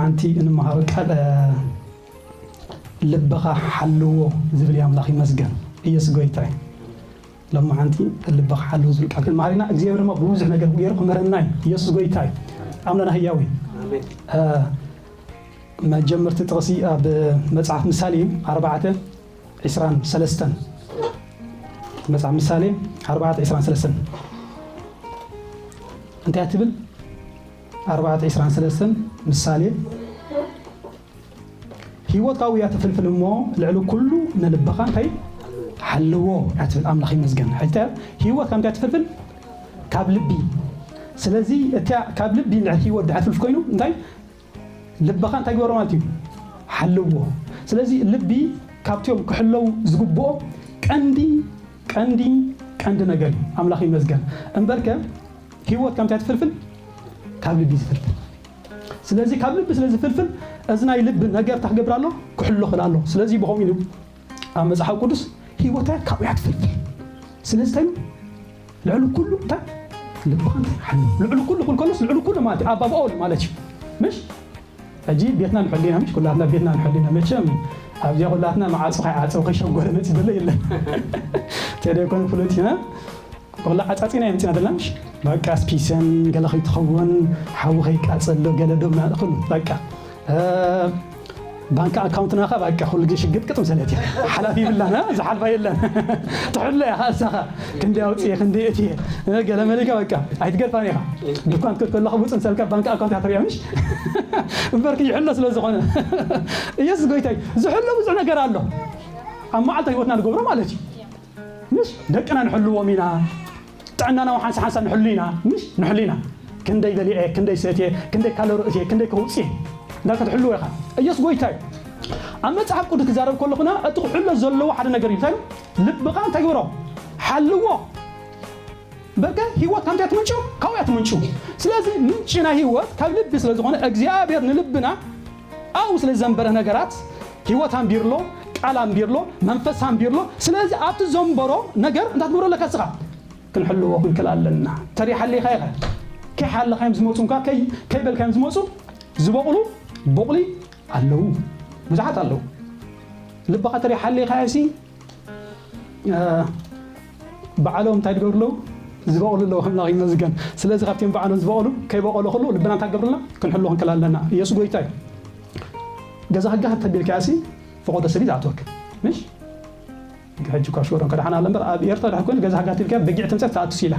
ሓንቲ እንመሃሮ ቃል ልብኻ ሓልዎ ዝብል ኣምላኽ ይመስገን። ኢየሱስ ጎይታ እዩ። ሎማዓንቲ ልብኻ ሓልዎ ዝብል ቃል ክንመሃር ኢና። እግዚኣብሔር ድማ ብብዙሕ ነገር ገይሩ ክምህረና እዩ። ኢየሱስ ጎይታ እዩ። ኣምላኽና ህያው እዩ። መጀመርቲ ጥቕሲ ኣብ መጽሓፍ ምሳሌ ኣርባዕተ ዕስራን ሰለስተን። መጽሓፍ ምሳሌ ኣርባዕተ ዕስራን ሰለስተን እንታይ ትብል? ኣርባዕተ ዕስራን ሰለስተን ምሳሌ። ህይወት ካብኡ እያ ትፍልፍል እሞ ልዕሊ ኩሉ ንልብኻ እንታይ ሓልዎ እያ ትብል። ኣምላኽ ይመስገን። ሕጂ እንታይ ህይወት ካብ እንታይ ትፍልፍል? ካብ ልቢ። ስለዚ እቲያ ካብ ልቢ ንድሕር ህይወት ድሕር ትፍልፍ ኮይኑ እንታይ ልብኻ እንታይ ግበሮ ማለት እዩ? ሓልዎ። ስለዚ ልቢ ካብቲኦም ክሕለው ዝግብኦ ቀንዲ ቀንዲ ቀንዲ ነገር እዩ። ኣምላኽ ይመስገን። እምበርከ ህይወት ካብ እንታይ ትፍልፍል? ካብ ልቢ ዝፍልፍል። ስለዚ ካብ ልቢ ስለ ዝፍልፍል እዚ ናይ ልቢ ነገር እንታይ ክገብር ኣሎ? ክሕሎ ክል ኣሎ። ስለዚ ብኸምኡ ኢሉ ኣብ መጽሓፍ ቅዱስ ህይወታ ካብኡ እያ ትፍልፍል። ስለዚ እንታይ ኢሉ? ልዕሊ ኩሉ እንታይ ልብኻ እንታይ ሓሉ ልዕሊ ኩሉ ክል ከሎስ ልዕሊ ኩሉ ማለት እዩ። ኣባብ ኦል ማለት እዩ። ምሽ ሕጂ ቤትና ንሕሉ ኢና። ምሽ ኩላትና ቤትና ንሕሉ ኢና። መቸም ኣብዚኣ ኩላትና መዓጹ ከይዓጸው ከይሸጎረ መጺ ዘሎ የለን። ተደኮን ፍሉጥ ኢና። ብላ ዓጻጺና የምጽና ዘለና። ምሽ በቃ ስፒሰን ገለ ከይትኸውን ሓዊ ከይቃጸሎ ገለ ዶብና ኩሉ በቃ ባንክ ኣካውንትና ኸ በቃ ኩሉ ግዜ ሽግጥ ቅጥም ሰለት እያ። ሓላፊ ይብላና ዝሓልፋ የለን። ትሕሎ እያ ኸ እሳኻ ክንደይ ኣውፅየ ክንደይ እትየ ገለ መሊካ በቃ ኣይትገድፋን ኢኻ። ድኳን ክትከድ ከለኻ ውፅን ሰልካ ባንክ ኣካውንት እያ ትሪያ ምሽ እምበርክ ይሕሎ ስለ ዝኾነ ኢየሱስ ጎይታይ ዝሕሎ ብዙሕ ነገር ኣሎ። ኣብ መዓልታ ህይወትና ንገብሮ ማለት እዩ። ምሽ ደቅና ንሕልዎም ኢና። ጥዕናና ሓንሳ ሓንሳ ንሕሉ ኢና። ምሽ ንሕሉ ኢና። ክንደይ በሊዐ፣ ክንደይ ሰትየ፣ ክንደይ ካሎሪ እትየ፣ ክንደይ ከውፅየ እንዳልካ ትሕልዎ ኢኻ። ኢየሱስ ጎይታ እዩ። ኣብ መጽሓፍ ቅዱስ ክዛረብ ከለኹና እቲ ክሕሎ ዘለዎ ሓደ ነገር እዩ። እንታይ እዩ? ልብኻ እንታይ ግበሮ? ሓልዎ። በቃ ህይወት ካብ እንታይ ትምንጩ? ካብኡ እያ ትምንጩ። ስለዚ ምንጪ ናይ ህይወት ካብ ልቢ ስለ ዝኾነ እግዚኣብሔር ንልብና ኣብኡ ስለ ዘንበረ ነገራት ህይወት ኣንቢርሎ፣ ቃል ኣንቢርሎ፣ መንፈስ ኣንቢርሎ። ስለዚ ኣብቲ ዘንበሮ ነገር እንታይ ትገብሮ ኣለካ እስኻ? ክንሕልዎ ክንክል ኣለና። ተሪሓሊኻ ኢኻ። ከይሓለኻዮም ዝመፁ እንኳ ከይ- ከይበልካዮም ዝመፁ ዝበቑሉ ቦቕሊ ኣለዉ። ብዙሓት ኣለዉ። ልብኻ ተሪሓሊኻዮ ሲ ባዕሎም እንታይ ዝገብሩ ኣለዉ? ዝበቕሉ ኣለዉ። ኣምላኽ ይመስገን። ስለዚ ካብቲኦም ባዕሎም ዝበቕሉ ከይበቐሉ ከለዉ ልብና እንታይ ክገብርልና? ክንሕሉ ክንክል ኣለና። ኢየሱስ ጎይታ እዩ። ገዛ ህጋ ተቢልካ ሲ ፈቆዶ ሰብ እዩ ዝኣትወክ። ምሽ? ሕጂ እኳ ሽወደን ከደሓና ኣሎ እምበር ኣብ ኤርትራ ድሕር ኮይኑ ገዛ ህጋ ተቢልካ በጊዕ ተምፅያ ትኣቱ ሲላ።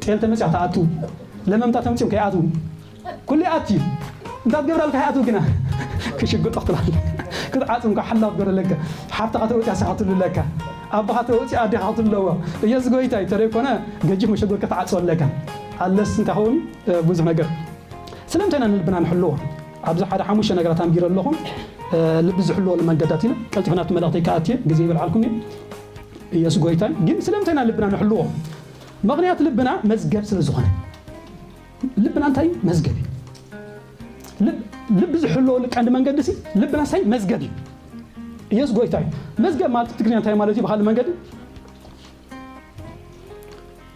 ጤል ተመፅያ ትኣቱ። ለመምታ ተምፅዮም ከይኣትዉ። ኩሉ ይኣቱ እዩ። እንታይ ትገብር ኣለካ ይኣትዉ ግና? ክሽጉጥ ክትላለ ክትዓፅም እኳ ሓላ ክትገብር ኣለካ። ሓፍትኻ ተወፅያ ንስኻ ክትሉ ኣለካ። ኣቦኻ ተወፅያ ኣዴኻ ክትሉ ኣለዎ። ኢየሱስ ጎይታ እዩ። ተደይኮነ ገጅፍ መሸጎድካ ትዓፅዎ ኣለካ። ኣለስ እንታይ ኸውን ብዙሕ ነገር ስለምንታይ ኢና ንልብና ንሕልዎ? ኣብዚ ሓደ ሓሙሽተ ነገራት ኣንቢረ ኣለኹ። ልቢ ዝሕልወሉ መንገድታት ኢለ ቀልጢፈ ናብቲ መልእኽተይ ክኣቱ እየ፣ ግዜ ይበልዓልኩም እየ። ኢየሱስ ጎይታ እዩ። ግን ስለምንታይ ኢና ልብና ንሕልዎ? ምኽንያት ልብና መዝገብ ስለ ዝኾነ። ልብና እንታይ እዩ? መዝገብ እዩ። ልብ- ልቢ ዝሕልወሉ ቀንዲ መንገዲ ሲ ልብና ሳይ መዝገብ እዩ። ኢየሱስ ጎይታ እዩ። መዝገብ ማለት ትግርኛ እንታይ ማለት እዩ? ብኻልእ መንገዲ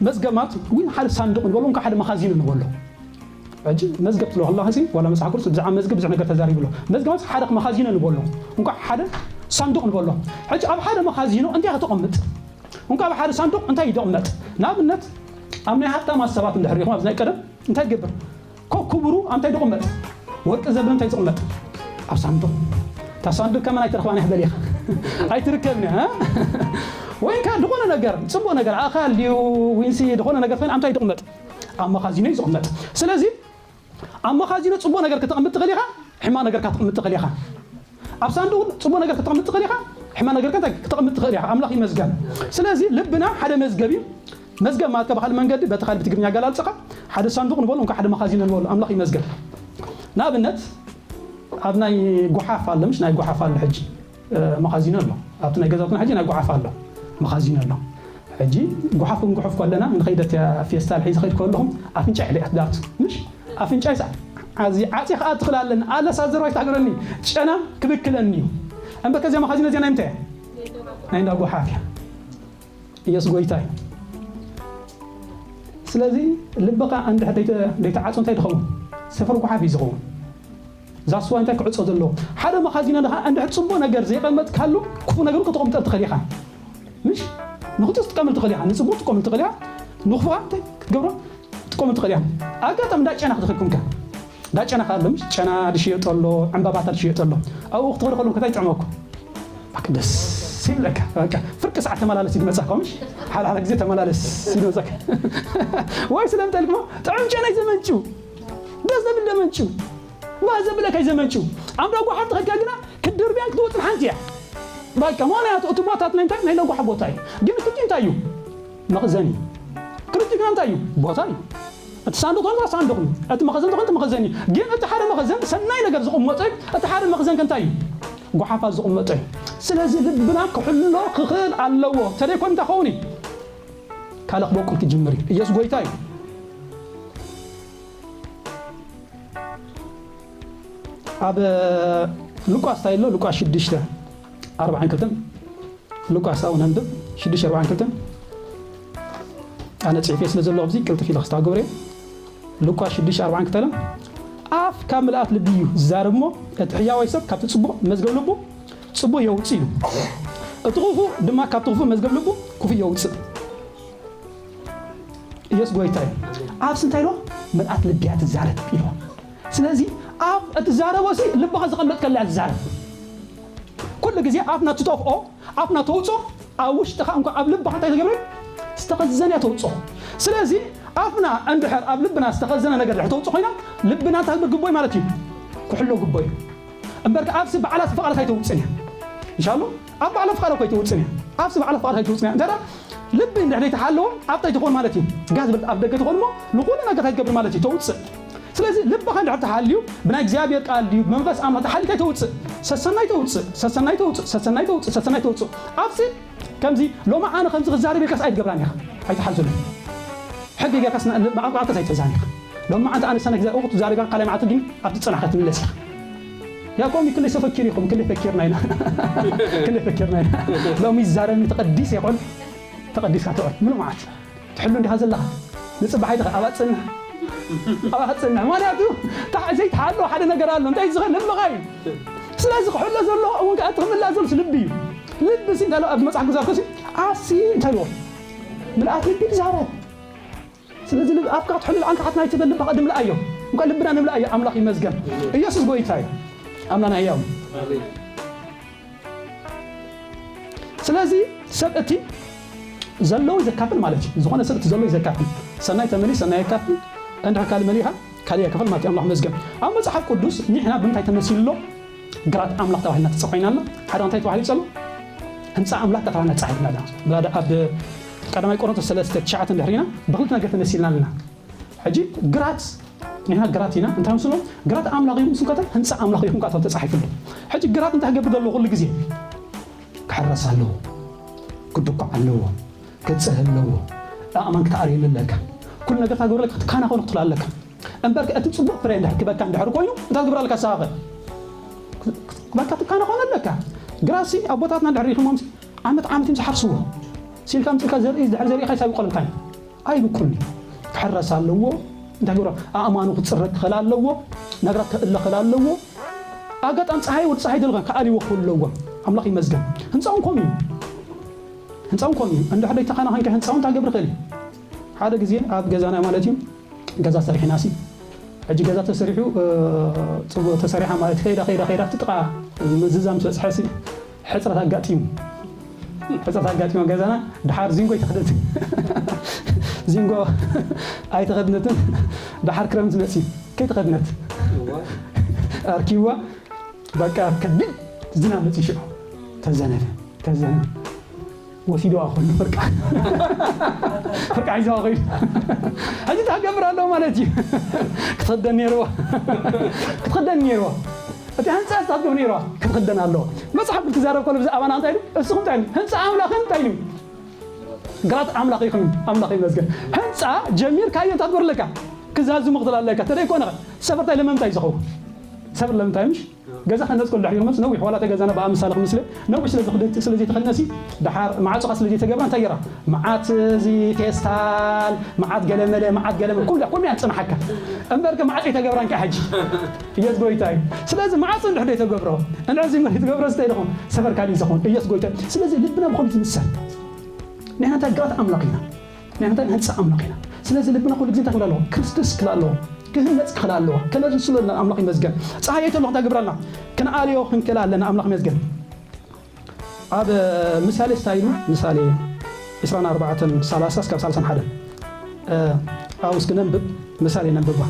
መዝገብ ማለት እውን ሓደ ሳንዱቕ ንበሎ፣ እንኳ ሓደ መኻዚኖ ንበሎ። ሕጂ መዝገብ ትብሎ ከለኻ ሲ ዋላ መጽሓፍ ቅዱስ ብዛዕባ መዝገብ ብዙሕ ነገር ተዛሪቡ ኣሎ። መዝገብ ማለት ሓደ መኻዚኖ ንበሎ፣ እንኳ ሓደ ሳንዱቕ ንበሎ። ሕጂ ኣብ ሓደ መኻዚኖ እንታይ ከተቐምጥ? እንኳ ኣብ ሓደ ሳንዱቕ እንታይ ይቕመጥ? ንኣብነት ኣብ ናይ ሃብታማት ሰባት እንድሕር ሪኢኹም ኣብዚ ናይ ቀደም እንታይ ትገብር? ኮ- ክቡሩ ኣብ እንታይ ዝቕመጥ? ወርቂ ዘብል እንታይ ዝቕመጥ? ኣብ ሳንዱቕ። እታ ሳንዱቕ ከመን ኣይትረኽባን እያ በል ኢኻ። ኣይትርከብን እያ። እ? ወይ ከ ዝኾነ ነገር፣ ጽቡቕ ነገር፣ ኣኻል ድዩ፣ ዊንሲ፣ ዝኾነ ነገር ኮይኑ ኣብ እንታይ ዝቕመጥ? ኣብ መኻዚኖ እዩ ዝቕመጥ። ስለዚ ኣብ መኻዚኖ ጽቡቕ ነገር ከተቕምጥ ትኽእል ኢኻ፣ ሕማቕ ነገር ከተቕምጥ ትኽእል ኢኻ። ኣብ ሳንዱቕ ጽቡቕ ነገር ከተቕምጥ ትኽእል ኢኻ፣ ሕማቕ ነገር ከ እንታይ ከተቕምጥ ትኽእል ኢኻ። ኣምላኽ ይመስገን። ስለዚ ልብና ሓደ መዝገብ እዩ። መዝገብ ማለት ብኻልእ መንገዲ በቲ ካልእ ብትግርኛ ኣገላልጻኻ ሓደ ሳንዱቕ ንበሎ፣ እንኳ ሓደ መኻዚኖ ንበሎ። ኣምላኽ ይመስገን። ንኣብነት ኣብ ናይ ጓሓፍ ኣሎ፣ ምሽ ናይ ጓሓፍ ኣሎ ሕጂ እ፣ መኻዚኖ ኣሎ። ኣብቲ ናይ ገዛውትና ሕጂ ናይ ጓሓፍ ኣሎ። መኻዚኖ ኣሎ። ሕጂ ጓሓፍ ክንጉሕፍ ከለና ንኸይደት እያ ፌስታል ሒዚ ኸይድ ከለኹም ኣፍንጫ ሕደ እያ ትዳቱ። ምሽ ኣፍንጫ ይሳ ኣዚ ዓፂ ኸኣ ትኽላለን ኣለሳ ዘርባይ ታግረኒ ጨና ክብክለኒ እዩ። እምበከ እዚኣ መኻዚኖ እዚኣ ናይ ምንታይ እያ? ናይ እንዳ ጓሓፍ እያ። ኢየሱስ ጎይታ እዩ። ስለዚ ልብኻ እንድሕር ደይተ- ደይተዓጾ እንታይ ትኸውን? ሰፈር ጓሓፍ እዩ ዝኸውን። ዛስዋ እንታይ ክዕጾ ዘለዎ? ሓደ መኻዚኖ ድኻ እንድሕር ጽቡቕ ነገር ዘይቐመጥካሉ፣ ክፉ ነገሩ ከተቐምጠ ትኽእል ኢኻ። ምሽ? ንኽፉ ትጥቀመሉ ትኽእል ኢኻ፣ ንጽቡቕ ትጥቀመሉ ትኽእል ኢኻ፣ ንኽፉ እንታይ ክትገብሮ ትጥቀመሉ ትኽእል ኢኻ። ኣጋጣሚ እንዳ ጨና ክትኸድኩም ከ? እንዳ ጨና ከ ኣሎ፣ ምሽ? ጨና ዝሽየጥ ኣሎ፣ ዕምባባታት ዝሽየጥ ኣሎ። ኣብኡ ክትኸዱ ከለኹም ከ እንታይ ይጥዕመኩም? በቃ ደስ ይብለካ። በቃ ፍርቂ ሰዓት ተመላለስ እዩ ዝመጻካ፣ ምሽ? ሓደ ሓደ ግዜ ተመላለስ እዩ ዝመጻካ። ወይ ስለምንታይ ኢልኩሞ? ጥዑም ጨና እዩ ዘመንጭው። ደስ ዘብል ዘመንጭው። ዋ ዘብለካ እዩ ዘመንጭው። ኣምዳ ጓሓፍ ተኸድካ ግና ክትድርብያን ክትወጽን ሓንቲ እያ። በቃ ምኽንያቱ እቲ ቦታት ናይ እንታይ? ናይ ለጓሕ ቦታ እዩ። ግን ክልቲኡ እንታይ እዩ? መኽዘን እዩ። ክልቲኡ ግና እንታይ እዩ? ቦታ እዩ። እቲ ሳንዱቕ ተኾይኑ ሳንዱቕ እዩ። እቲ መኽዘን ተኾይኑ እቲ መኽዘን እዩ። ግን እቲ ሓደ መኽዘን ሰናይ ነገር ዝቕመጦ እዩ። እቲ ሓደ መኽዘን ከ እንታይ እዩ? ጓሓፋት ዝቕመጦ እዩ። ስለዚ ልብና ክሕሎ ክኽእል ኣለዎ። ተደይኮን እንታይ ኸውን እዩ? ካልእ ክበቁል ክጅምር እዩ። ኢየሱስ ጎይታ እዩ። ኣብ ሉቃስ እንታይ ኣሎ? ሉቃስ ሽዱሽተ ኣርባዓን ክልተን። ሉቃስ ኣብኡ ነንብብ፣ ሽዱሽተ ኣርባዓን ክልተን። ኣነ ጽሒፈ ስለ ዘለኹ ኣብዚ ቅልጥፍ ኢለ ክስታግብር እየ። ሉቃስ ሽዱሽተ ኣርባዓን ክልተን፣ ኣፍ ካብ ምልኣት ልቢ እዩ ዝዛረብ እሞ፣ እቲ ሕያዋይ ሰብ ካብቲ ጽቡቕ መዝገብ ልቡ ጽቡቕ የውጽእ እዩ። እቲ ክፉእ ድማ ካብቲ ክፉእ መዝገብ ልቡ ክፉእ የውጽእ። ኢየሱስ ጎይታ እዩ። ኣፍሲ እንታይ ኢልዎ? ምልኣት ልቢ እያ ትዛረብ ኢልዎ። ስለዚ ኣፍ እትዛረቦ ሲ ልብኻ ዘቐመጥካላ እያ ትዛረብ። ኩሉ ግዜ ኣፍና ትጠፍኦ፣ ኣፍና ተውጾ፣ ኣብ ውሽጥኻ እንኳ ኣብ ልብኻ እንታይ ተገብረ? ዝተኸዘነ እያ ተውጾ። ስለዚ ኣፍና እንድሕር ኣብ ልብና ዝተኸዘነ ነገር ድሕር ተውጾ ኮይና፣ ልብና እንታይ ክብል ግቦ እዩ ማለት እዩ? ክሕሎ ግቦ እዩ። እምበር ከኣ ኣፍሲ ባዕላ ፍቓዳ ኣይተውጽን እያ። ኢንሻሎ ኣብ ባዕላ ፍቓዳ እኮ ኣይተውጽን እያ። ኣፍሲ ባዕላ ፍቓዳ ኣይተውጽን እያ። እንታይ ደኣ ልቢ እንድሕር ዘይተሓለወ ኣብ እንታይ ትኾን ማለት እዩ? ጋዝ በል ኣብ ደገ ትኾን እሞ ንኹሉ ነገር እንታይ ትገብር ማለት እዩ? ተውጽእ። ስለዚ ልብኻ እንድሕር ተሓልዩ ብናይ እግዚኣብሔር ቃል ድዩ ብመንፈስ ኣምላኽ ተሓልዩ እንታይ ተውጽእ? ሰሰናይ ተውጽእ፣ ሰሰናይ ተውጽእ፣ ሰሰናይ ተውጽእ፣ ሰሰናይ ተውጽእ። ኣፍሲ ከምዚ ሎሚ ኣነ ከምዚ ክዛረብ ኢልካስ ኣይትገብራን ኢኻ። ኣይትሓዙለይ። ሕጊ ጌርካስ ን-፣ ንኣርባዕተ ኣይትሕዛን ኢኻ። ሎሚ መዓልቲ ኣነ ሰነ ክዛ-፣ እኹ ትዛረብ ኢኻ፣ ካልኣይ መዓልቲ ግን ኣብቲ ጽናሕ ክትምለስ ኢኻ። ያዕቆብ ክልተ ፈኪር ኢኹም፣ ክልተ ፈኪርና ኢና። ክልተ ፈኪርና ኢና። ሎሚ ይዛረብኒ ተቐዲስ ይኹን፣ ተቐዲስካ ትውዕል። ምሉእ መዓልቲ ትሕሉ እንዲኻ ዘለኻ። ንጽባሕ ኣይትኸ-፣ ኣብኣ ትጽንሕ። ኣብኣ ትጽንሕ። ምኽንያቱ፣ ታ-፣ ዘይትሓሎ ሓደ ነገር ኣሎ። እንታይ ዝኸ-፣ ልብኻ እዩ። ስለዚ ክሕሎ ዘለዎ እውን ከኣ እቲ ክምላእ ዘሎስ ልቢ እዩ። ልቢ ሲ እንታይ ኣሎ? ኣብ መጽሓፍ ክዛብ ከሲ፣ ኣሲ እንታይ ኣሎ? ምልኣት ልቢ ይዛረብ። ስለዚ ልብ-፣ ኣፍካ ክትሕሉ ኣንካ ሓትና ኣይትበል፣ ልብኻ ድምልኣዮ። እንኳን ልብና ንምልኣዮ፣ ኣምላኽ ይመስገን። ኢየሱስ ጎይታ እዩ። ኣምላኽና ህያው። ስለዚ ሰብ እቲ ዘለዎ እዩ ዘካፍል ማለት እዩ። ዝኾነ ሰብ እቲ ዘለዎ እዩ ዘካፍል። ሰናይ ተመሊ፣ ሰናይ የካፍል። እንድሕር ካልእ መሊኻ፣ ካልእ የካፍል ማለት እዩ። ኣምላኽ ይመስገን። ኣብ መጽሓፍ ቅዱስ ንሕና ብምንታይ ተመሲሉ ኣሎ? ግራት ኣምላኽ ተባሂልና ተጻሒፍና ኣለና። ሓደ እንታይ ተባሂሉ ይጸሎ? ህንጻ ኣምላኽ ተባሂልና ተጻሒፍና ኣለና። ብላዳ ኣብ ቀዳማይ ቆሮንቶስ ሰለስተ ትሽዓተ እንድሕር ኢና ብኽልተ ነገር ተመሲልና ኣለና። ሕጂ ግራት፣ ንሕና ግራት ኢና። እንታይ ምስሎ? ግራት ኣምላኽ እዩ ምስሎ፣ ከተ ህንጻ ኣምላኽ እዩ፣ ከተ ተጻሒፉ ኣሎ። ሕጂ ግራት እንታይ ክገብር ዘለዎ? ኩሉ ግዜ ክሕረስ ኣለዎ፣ ክድኳዕ ኣለዎ፣ ክጽህ ኣለዎ። ኣእማን ክትኣርየሉ ኣለካ። ኩሉ ነገር ታግብር ኣለካ፣ ክትካናኸኑ ክትኽእል ኣለካ። እምበር እቲ ጽቡቕ ፍረ እንድሕር ክበካ እንድሕር ኮይኑ፣ እንታይ ትገብር ኣለካ? ሳኸ በቃ ትካናኸኑ ኣለካ። ግራሲ ኣቦታትና እንድሕር ሪኹሞም ዓመት ዓመት እዮም ዝሓርስዎ። ሲልካ ምጽልካ ዘርኢ፣ ድሕር ዘርኢ ካይሳ ይቆልምካ እዩ። ኣይብቁልኒ። ክሕረስ ኣለዎ። እንታይ ገብሮ? ኣእማኑ ክጽረግ ክኽእል ኣለዎ። ነግራት ክእለ ክኽእል ኣለዎ። ኣጋጣሚ ጸሓይ ወዲ ጸሓይ ደልኻ ክኣልይዎ ክኽእሉ ኣለዎም። ኣምላኽ ይመስገን። ህንጻውን ከምኡ እዩ። ህንጻውን ከምኡ እዩ። እንድሕር ደይተኸናኸንካ ህንጻውን እንታይ ክገብር ይኽእል እዩ? ሓደ ግዜ ኣብ ገዛና ማለት እዩ፣ ገዛ ሰሪሕና ሲ፣ ሕጂ ገዛ ተሰሪሑ፣ እ፣ ጽቡቕ ተሰሪሓ ማለት ከይዳ፣ ከይዳ፣ ከይዳ፣ እቲ ጥቓ ምዝዛም ዝበጽሐ ሲ፣ ሕጽረት ኣጋጢሙ። ሕጽረት ኣጋጢሙ ገዛና፣ ደሓር ዚንጎ ኣይተኸደትን። ዚንጎ ኣይተኸድነትን። ደሓር ክረምቲ መጺኡ። ከይተኸድነት። እዋ። ኣርኪዋ፣ በቃ ከቢድ ዝናብ መጺኡ ሽዑ። ተዘነበ፣ ተዘነበ። ወሲድዋ ኾይኑ ፍርቃ። ፍርቃ ሒዝዋ ኾይኑ። ሕጂ እንታይ ክገብር ኣለዎ ማለት እዩ? ክትኽደን ነይርዋ። ክትኽደን ነይርዋ። እቲ ህንጻ ስታ ክትገብር ነይርዋ። ክትኽደን ኣለዎ። መጽሓፍ ክትዛረብ ከሎ ብዛዕባና እንታይ ኢሉ? እስኹም እንታይ ኢሉ? ህንጻ ኣምላኽን እንታይ ኢሉ? ግራት ኣምላኽ ኢኹም። ኣምላኽ ይመስገን። ህንጻ ጀሚርካዮ እንታይ ክትገብር ኣለካ? ክዛዝሙ ክትብል ኣለካ። ተደይ ኮነ ሰፈርታይ ለመምታይ ዝኸውን? ሰብ ለምንታይ ምሽ ገዛ ከነጽ ከሎ ድሕሪ መጽ ነዊሕ ዋላ ተገዛና ብኣምሳለ ክምስለ ነዊሕ ስለ ዝኽደት ስለ ዘይተኸነሲ ደሓር መዓጽኻ ስለ ዘይተገብራ እንታይ ገራ መዓት እዚ ፌስታል መዓት ገለመለ መዓት ገለመለ ኩሉ ኩሉ ያጽናሓካ እምበርከ መዓጽ የተገብራን ከ ሕጂ እየስ ጎይታ እዩ። ስለዚ መዓጽ እንድሕር ዘይተገብሮ እንድሕር ዘይመ- ዘይተገብሮ ስታይ ደኹም ሰፈር ካሊ ዝኹን እየስ ጎይታ እዩ። ስለዚ ልብና ብኸምዚ ትምሰል ንሕና እንታይ ግራት ኣምላኽ ኢና ንሕና እንታይ ንህንጻ ኣምላኽ ኢና። ስለዚ ልብና ኩሉ ግዜ እንታይ ክብል ኣለዎ ክርስቶስ ክል ኣለዎ ክህነጽ ክል ኣለዎ ከነድስሎ ኣለና ኣምላኽ ይመስገን። ጸሃየት ኣለኹ እንታይ ግብራልና ክንኣልዮ ክንክእል ኣለና ኣምላኽ ይመስገን። ኣብ ምሳሌ ስታይሉ ምሳሌ ዕስራን ኣርባዕተን ሰላሳ እስካብ ሰላሳን ሓደን ኣብኡ እስኪ ነንብብ። ምሳሌ ነንብባ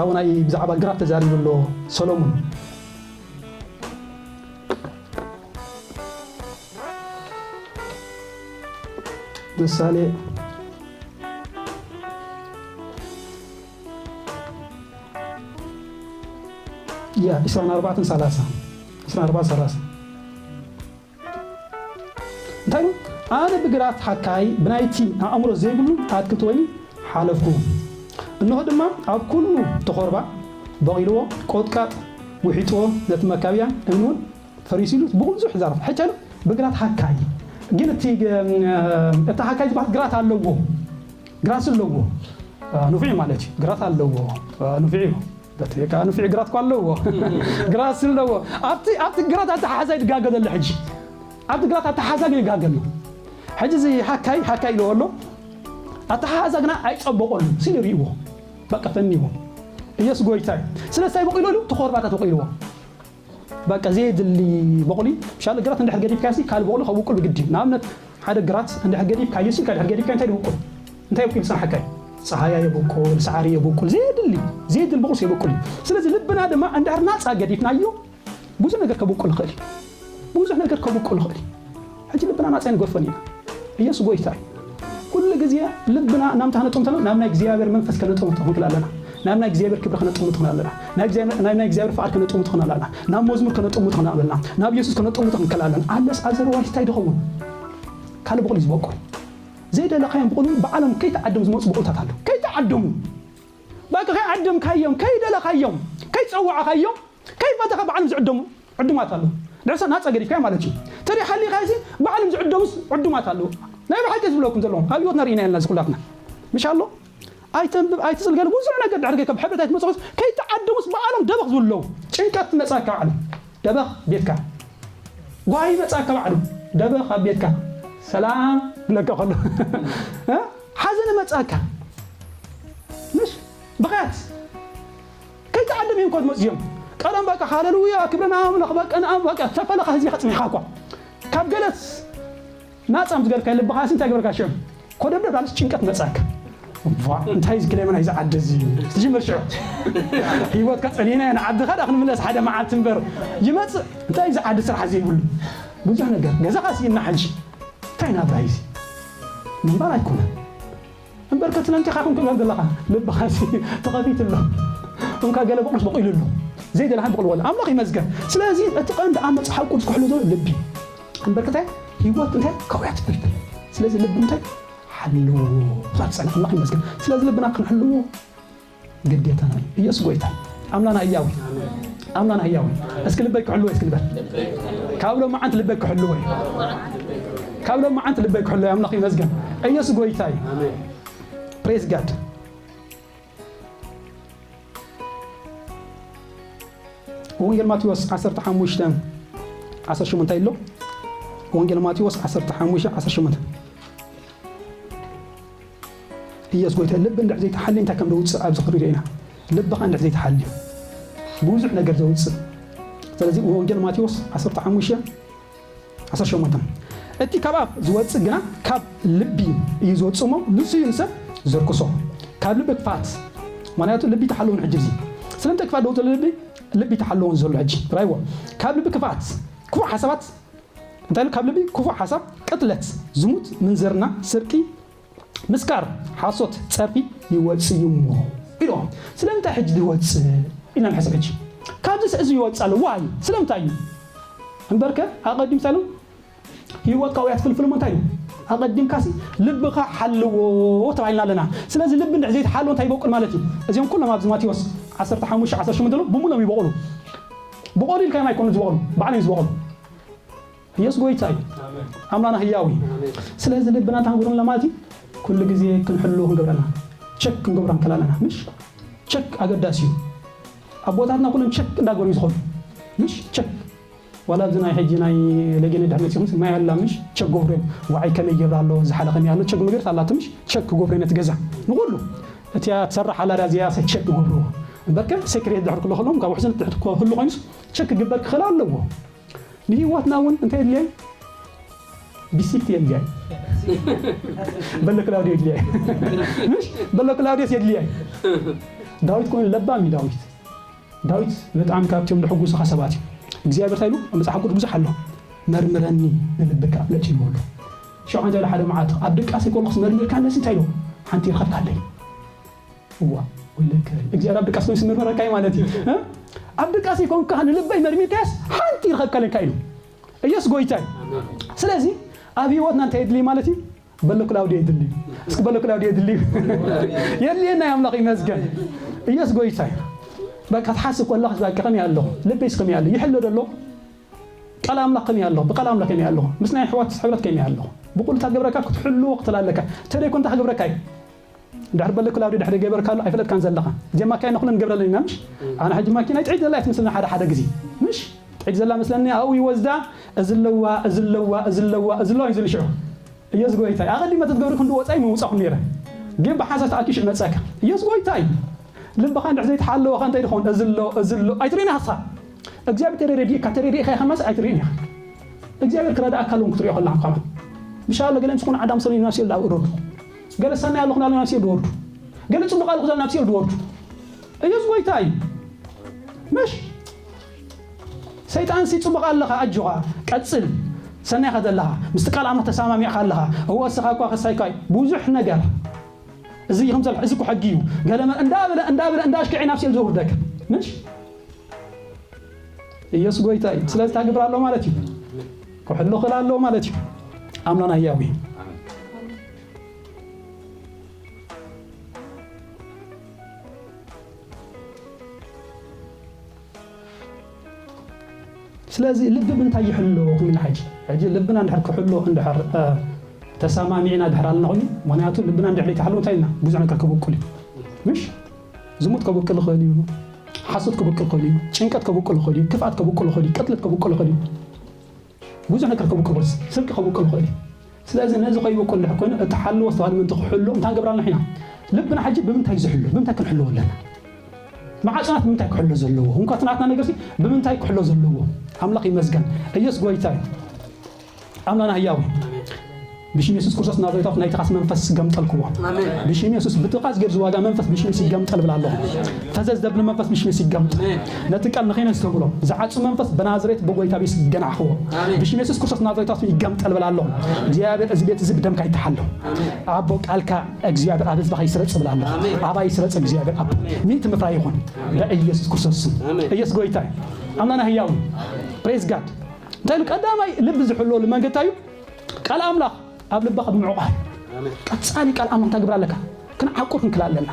ኣብኡ ናይ ብዛዕባ ግራት ተዛሪቡ ኣሎ ሰሎሙን። ምሳሌ ያ ዕስራን ኣርባዕተን ሰላሳ ዕስራን ኣርባዕተን ሰላሳ እንታይ ኢሉ? ኣነ ብግራት ሓካይ ብናይቲ ኣእምሮ ዘይብሉ ኣትክልቲ ወይኒ ሓለፍኩ። እንሆ ድማ ኣብ ኩሉ ተኾርባ በቒልዎ፣ ቆጥቃጥ ውሒጥዎ፣ ነቲ መካብያ እምኒ እውን ፈሪሱ ኢሉ ብብዙሕ ይዛረብ። ሕጂ ብግራት ሓካይ ግን እቲ እቲ ሓካይ ዝበሃል ግራት ኣለዎ። ግራት ኣለዎ ንፉዕ ማለት እዩ። ግራት ኣለዎ ንፉዕ እዩ። በቲ ከዓ ንፉዕ ግራት እኳ ኣለዎ። ግራት ኣለዎ። ኣብቲ ኣብቲ ግራት ኣተሓሓዛ ይድጋገ ዘሎ ሕጂ። ኣብቲ ግራት ኣተሓሓዛ ግን ይጋገ ኣሎ። ሕጂ እዚ ሓካይ ሓካይ ኢልዎ ኣሎ። ኣተሓሓዛ ግና ኣይጸበቐሉ ሲሉ ይርእይዎ። በቃ ፈኒዎ። ኢየሱስ ጎይታ እዩ። ስለዚ እንታይ በቒሉ ኢሉ? ተኾርባታት በቒልዎ። በቃ ዘየድሊ በቑሊ ምሻል ግራት እንድሕር ገዲፍካሲ ካልእ በቑሊ ከብቁል ብግዲ እዩ። ንኣብነት ሓደ ግራት እንድሕር ገዲፍካዮ ሲ ካልእ ገዲፍካዮ እንታይ ይብቁል? እንታይ ይብቁል ዝጸንሓካዮ? ጸሃያ የብቁል፣ ሳዕሪ የብቁል፣ ዘየድሊ ዘየድሊ በቑል የብቁል እዩ። ስለዚ ልብና ድማ እንድሕር ናጻ ገዲፍናዮ ብዙሕ ነገር ከብቁል ይኽእል እዩ። ብዙሕ ነገር ከብቁል ይኽእል እዩ። ሕጂ ልብና ናጻ ንገድፎን ኢና። ኢየሱስ ጎይታ እዩ። ኩሉ ግዜ ልብና ናምታ ከነጥምቶ ናብ ናይ እግዚኣብሔር መንፈስ ከነጥምቶ ክንክእል ኣለና። ናብ ናይ እግዚኣብሔር ክብሪ ከነጥምቶ ክንክእል ኣለና። ናብ እግዚኣብሔር ናብ ናይ እግዚኣብሔር ፍቓድ ከነጥምቶ ክንክእል ኣለና። ናብ መዝሙር ከነጥምቶ ክንክእል ኣለና። ናብ ኢየሱስ ከነጥምቶ ክንክእል ኣለና። ኣለስ ኣዘርዋይስ እንታይ ድኸውን ካልእ ብቑል እዩ ዝበቁል ዘይደለኻዮም ብቑል ብዓለም ከይተዓደሙ ዝመፁ ብቑልታት ኣለዉ። ከይተዓደሙ በቃ ከይዓደምካዮም ከይደለኻዮም ከይፀዋዕኻዮም ከይፈተኻ ባዕሎም ዝዕደሙ ዕዱማት ኣለዉ። ድሕርሳ ናፃ ገዲፍካዮ ማለት እዩ። ተሪሓሊኻሲ ባዕሎም ዝዕደሙስ ዕዱማት ኣለዉ። ናይ ብሓቂ ዝብለኩም ዘለኹም ኣብ ህይወትና ርኢና የለና እዚ ኩላትና ምሽ ኣሎ ኣይተንብብ ኣይትፅል ገለ ብዙሕ ነገር ድሕር ከይከብ ሕብረት ኣይትመፅኹስ ከይተዓደሙስ ባዕሎም ደበኽ ዝብሉ ኣለዉ። ጭንቀት ትመፃካ ባዕሉ ደበኽ ቤትካ ጓሂ መፃካ ባዕሉ ደበኽ ኣብ ቤትካ ሰላም ብለካ ከሎ ሓዘን መፃካ ምሽ ብኸያት ከይተዓደም እዮም ኮት መፅዮም ቀደም በቃ ሃለሉያ ክብረ ንኣምላኽ በቃ ንኣም በቃ ተፈለኻ ህዝቢ ከፅሚኻ እኳ ካብ ገለት ናፃ ምስ ገልካ ልብኻሲ እንታይ ግበርካ ሽዑ ኮደብደብ ኣልስ ጭንቀት መፃካ እንታይ ዝክለመና ይዝዓደ እዚ ትጅምር ሽዑ ህይወትካ ፀሊና ኢና ዓድኻ ዳ ክንምለስ ሓደ መዓልቲ እምበር ይመፅእ እንታይ ዝዓዲ ስራሕ ዘይብሉ ብዙሕ ነገር ገዛኻ ስኢና ሕጂ እንታይ ናብራ እዚ ምንባር ኣይኮነን እምበር ከትነንቲኻ ከም ክብለን ዘለኻ ልብኻሲ ተኸፊት ኣሎ እንካ ገለ በቑልስ በቑሉ ኣሎ ዘይደለኻ በቑል ወላ ኣምላኽ ይመዝገን ስለዚ እቲ ቀንዲ ኣብ መፅሓፍ ቅዱስ ክሕሉ ዘሎ ልቢ እምበር ከታይ ህይወት እንታይ ከውያ ትፍልፍል ስለዚ ልቢ እንታይ ሓልዎ ዛብ ፀና ኣምላኽ ይመዝገን ስለዚ ልብና ክንሕልዎ ግዴታና እዩ ኢየሱስ ጎይታ ኣምላና ህያዊ ኣምላና ህያዊ እስኪ ልበይ ክሕልዎ እስኪ ልበል ካብ ሎም መዓንት ልበይ ክሕልዎ እዩ ካብ ሎም መዓንት ልበይ ክሕልዎ ኣምላኽ ይመዝገን ኢየሱስ ጎይታ እዩ praise God ወንጌል ማቴዎስ ዓሰርተ ሓሙሽተ ዓሰርተ ሸሞንተ ኣሎ ወንጌል ማቴዎስ ዓሰርተ ሓሙሽተ ዓሰርተ ሸሞንተ ኢየሱስ ጎይታ ልቢ እንድሕር ዘይተሓሊ እንታይ ከም ዘውፅእ ኣብዚ ክሪኦ ኢና ልብኻ እንድሕር ዘይተሓልዩ ብዙሕ ነገር ዘውፅእ ስለዚ ወንጌል ማቴዎስ ዓሰርተ ሓሙሽተ ዓሰርተ ሸሞንተ እቲ ካብ ኣፍ ዝወፅእ ግና ካብ ልቢ እዩ ዝወፅእ እሞ ንሱ እዩ ንሰብ ዘርክሶ ካብ ልቢ ክፍኣት ምክንያቱ ልቢ ተሓለውን ሕጂ እዚ ስለምንታይ ክፍኣት ደውፅእ ልቢ ልቢ ተሓለውን ዘሎ ሕጂ ራይዎ ካብ ልቢ ክፍኣት ክፉእ ሓሳባት እንታይ ካብ ልቢ ክፉእ ሓሳብ ቅትለት ዝሙት ምንዝርና ስርቂ ምስካር ሓሶት ፀርፊ ይወፅእ እዩ እሞ ኢልዎም ስለምንታይ ሕጂ ዝወፅእ ኢና ንሕሰብ ሕጂ ካብዚ ስዕዚ ይወፅእ ኣሎ ዋይ ስለምንታይ እዩ እምበርከ ኣቐዲም ሳሎም ህይወትካ ውያ ትፍልፍል እሞ እንታይ እዩ ኣቐዲምካሲ ልብኻ ሓልዎ ተባሂልና ኣለና ስለዚ ልቢ እንድሕ ዘይተሓልዎ እንታይ ይበቁል ማለት እዩ እዚኦም ኩሎም ኣብዚ ማቴዎስ ዓሰርተ ሓሙሽተ ዓሰርተ ሸሞንተ ብሙሎም ይበቑሉ። ብቐሊል ካይም ኣይኮኑ ዝበቑሉ፣ ባዕሎም ዝበቑሉ። ኢየሱስ ጎይታ እዩ። ኣምላና ህያዊ። ስለዚህ ልብና እንታይ ክንገብሮ ኣለና ማለት እዩ? ኩሉ ግዜ ክንሕሉ ክንገብረና፣ ቸክ ክንገብሮ እንክል ኣለና። ምሽ ቸክ ኣገዳሲ እዩ። ኣቦታትና ኩሎም ቸክ እንዳገበሩ እዩ ዝኾኑ። ምሽ ቸክ ዋላ ኣብዚ ናይ ሕጂ ናይ ለጌነ ድሕሪ መፂኹም ማይ ኣላ ምሽ ቸክ ገብሩ እዮም። ዋዓይ ከመይ ይገብር ኣሎ፣ ዝሓለ ከመይ ኣሎ፣ ቸክ መገርት ኣላ ትምሽ ቸክ ገብሩ ነቲ ገዛ ንኩሉ እቲ ትሰርሕ ኣላ ዳ እዚኣ ሰ ቸክ ገብሩ። እምበርከ ሴክሬት ድሕር ክሎ ከለዎም ካብ ውሕስነት ድሕር ክህሉ ኮይኑስ ቸክ ክግበር ክኽእል ኣለዎ። ንህይወትና እውን እንታይ የድልያ? ቢሲክት የድልያ። በሎ ክላውዲዮ የድልያ። ምሽ በሎ ክላውዲዮስ የድልያ። ዳዊት ኮይኑ ለባም እዩ ዳዊት። ዳዊት ብጣዕሚ ካብቶም ዘሕጉሱኻ ሰባት እዩ። እግዚኣብሔር እንታይ ኢሉ? ኣብ መጽሓፍ ቅዱስ ብዙሕ ኣሎ። "መርምረኒ ንልብካ" ኣፍለጥ ኢልዎ ኣሎ። ሸውዓተ ኢሉ ሓደ መዓልቲ ኣብ ድቃስ ከለኹስ መርሚርካ ነሲ እንታይ ኢልዎ? "ሓንቲ ይረኸብካለይ?" እዋ፣ ወይለከ። እግዚኣብሔር ኣብ ድቃስ ኮይንስ መርምረካ እዩ ማለት እዩ። እ? ኣብ ድቃስ ይኮንካ ንልበይ መርሚርካስ ሓንቲ ይረኸብካለይ ኢሉ። ኢየሱስ ጎይታ እዩ። ስለዚ ኣብ ህይወትና እንታይ የድሊ ማለት እዩ? በሎ ክላውዲዮ የድሊ። እስኪ በሎ ክላውዲዮ የድሊ። የድልየና እዩ ኣምላኽ ይመስገን። ኢየሱስ ጎይታ እዩ። በቃ ትሓስብ ከለኻ በቃ ከመይ ኣለኹ? ልበይስ ከመይ ኣሎ? ይሕሎ ዶ ኣሎ? ቃል ኣምላኽ ከመይ ኣለኹ? ብቃል ኣምላኽ ከመይ ኣለኹ? ምስ ናይ ኣሕዋት ሕብረት ከመይ ኣለኹ? ብቑልታ ገብረካ ክትሕልዎ ክትላለካ። ተደይኮ እንታይ ክገብረካ እዩ? ድሕሪ በሎ ክላውዲዮ ድሕሪ ገበርካሉ ኣይፈለጥካን ዘለኻ። ጀማካይ ንኹለን ገብረለን ኢና ምሽ? ኣነ ሕጂ ማኪና ጥዒት ዘላ እያ ትመስለኒ ሓደ ሓደ ግዜ። ምሽ? ጥዒት ዘላ መስለኒ ኣብኡ ይወስዳ፣ እዚ ኣለዋ፣ እዚ ኣለዋ፣ እዚ ኣለዋ፣ እዚ ኣለዋ እዩ ዝብል ሽዑ። ኢየሱስ ጎይታ እዩ። ኣቐዲመ ተትገብሪ ክንዲ ወጻኢ ምውጻኹም ነይረ። ግን ብሓንሳብ ተኣኪቡ ሽዑ መጻካ። ኢየሱስ ጎይታ እዩ። ልብኻ እንድሕር ዘይተሓለወ ከ እንታይ ድኾን? እዚ ኣሎ፣ እዚ ኣሎ። ኣይትርእን ኢኻ ንስኻ። እግዚኣብሔር ተረዲእካ፣ ተረዲእካ ኢኻ ማስ ኣይትርእን ኢኻ። እግዚኣብሔር ክረዳእካ ኣለዎም ክትሪኦ ከለኻ ከማን። ምሻ ኣሎ ገለ ምስ ኩን ዓዳም ሰለዩ ናብ ሲኦል ዝወርዱ። ገለ ሰናይ ኣሎ ኩን ኣሎ ናብ ሲኦል ዝወርዱ። ገለ ጽቡቕ ኣሎ ኩን ናብ ሲኦል ዝወርዱ። ኢየሱስ ጎይታ እዩ። ምሽ ሰይጣን ሲ ጽቡቕ ኣለኻ፣ ኣጆኻ፣ ቀጽል። ሰናይ ኢኻ ዘለኻ። ምስቲ ቃል ኣምላኽ ተሰማሚዕካ ኣለኻ። እወ፣ እስኻ እኳ ከሳይካ እዩ። ብዙሕ ነገር። እዚ ይኹም ዘሎ፣ እዚ እኮ ሕጊ እዩ። ገለ መ-፣ እንዳበለ፣ እንዳበለ፣ እንዳሽክዐ ናብ ሲኦል ዘውርደካ። ምሽ ኢየሱስ ጎይታ እዩ። ስለዚ እንታይ ክገብር ኣሎ ማለት እዩ? ክሕሎ ክእል ኣሎ ማለት እዩ። ኣምላና ህያው እዩ። ስለዚ ልቢ ብምንታይ ይሕሎ ክብል ሕጂ፣ ሕጂ ልብና እንድሕር ክሕሎ እንድሕር፣ እ፣ ተሰማሚዕና ድሕር ኣለና ኮይኑ፣ ምኽንያቱ ልብና እንድሕር ዘይተሓሎ እንታይ ኢልና? ብዙሕ ነገር ከበቁል እዩ። ምሽ? ዝሙት ከበቁል ይኽእል እዩ። ሓሶት ከበቁል ይኽእል እዩ። ጭንቀት ከበቁል ይኽእል እዩ። ክፍኣት ከበቁል ይኽእል እዩ። ቅትለት ከበቁል ይኽእል እዩ። ብዙሕ ነገር ከበቁል ይኽእል እዩ። ስርቂ ከበቁል ይኽእል እዩ። ስለዚ ነዚ ከይበቁል እንድሕር ኮይኑ፣ እቲ ሓልዎ ዝተባህለ ምእንቲ ክሕሎ እንታይ ንገብር ኣለና ኢና? ልብና ሕጂ ብምንታይ ዝሕሎ? ብምንታይ ክንሕልዎ ኣለና? መዓጽናት ብምንታይ ክሕሎ ዘለዎ? እንኳ እቲ ናትና ነገርሲ ብምንታይ ክሕሎ ዘለዎ? ኣምላኽ ይመስገን። ኢየሱስ ጎይታ እዩ። ኣምላና ህያው እዩ። ብሽም የሱስ ክርስቶስ ናዝሬታውት ናይ ትኻስ መንፈስ ገምጠልክዎ። ኣሜን። ብሽም የሱስ ብትኻስ ገር ዝዋጋ መንፈስ ብሽም የሱስ ይገምጠል ብላ ኣለኹ። ፈዘዝ ዘብል መንፈስ ብሽም የሱስ ይገምጠል። ኣሜን። ነቲ ቃል ንኸይነ ዝተብሎ ዝዓጹ መንፈስ ብናዝሬት ብጎይታ ቤስ ገናሕክዎ። ኣሜን። ብሽም የሱስ ክርስቶስ ናዝሬታውት ይገምጠል ብላ ኣለኹ። እግዚኣብሔር እዚ ቤት እዚ ብደምካ ይተሓሎ። ኣሜን። ኣቦ ቃልካ እግዚኣብሔር ኣብ ህዝብኻ ይስረጽ ብላ ኣለኹ። ኣሜን። ኣባይ ይስረጽ እግዚኣብሔር ኣብ ኣሜን። ሚእቲ ምፍራይ ይኹን። ኣሜን። በኢየሱስ ክርስቶስ ስም። ኣሜን። ኢየሱስ ጎይታ እዩ። ኣምላና ህያው እዩ። ፕሬዝ ጋድ። እንታይ ኢሉ ቀዳማይ ልቢ ዝሕለወሉ መንገዲ እንታይ እዩ? ቃል ኣምላኽ ኣብ ልብኻ ብምዕቋር። ኣሜን። ቀጻሊ ቃል ኣምላኽ እንታይ ግብር ኣለካ? ክንዓቁር ክንክል ኣለና።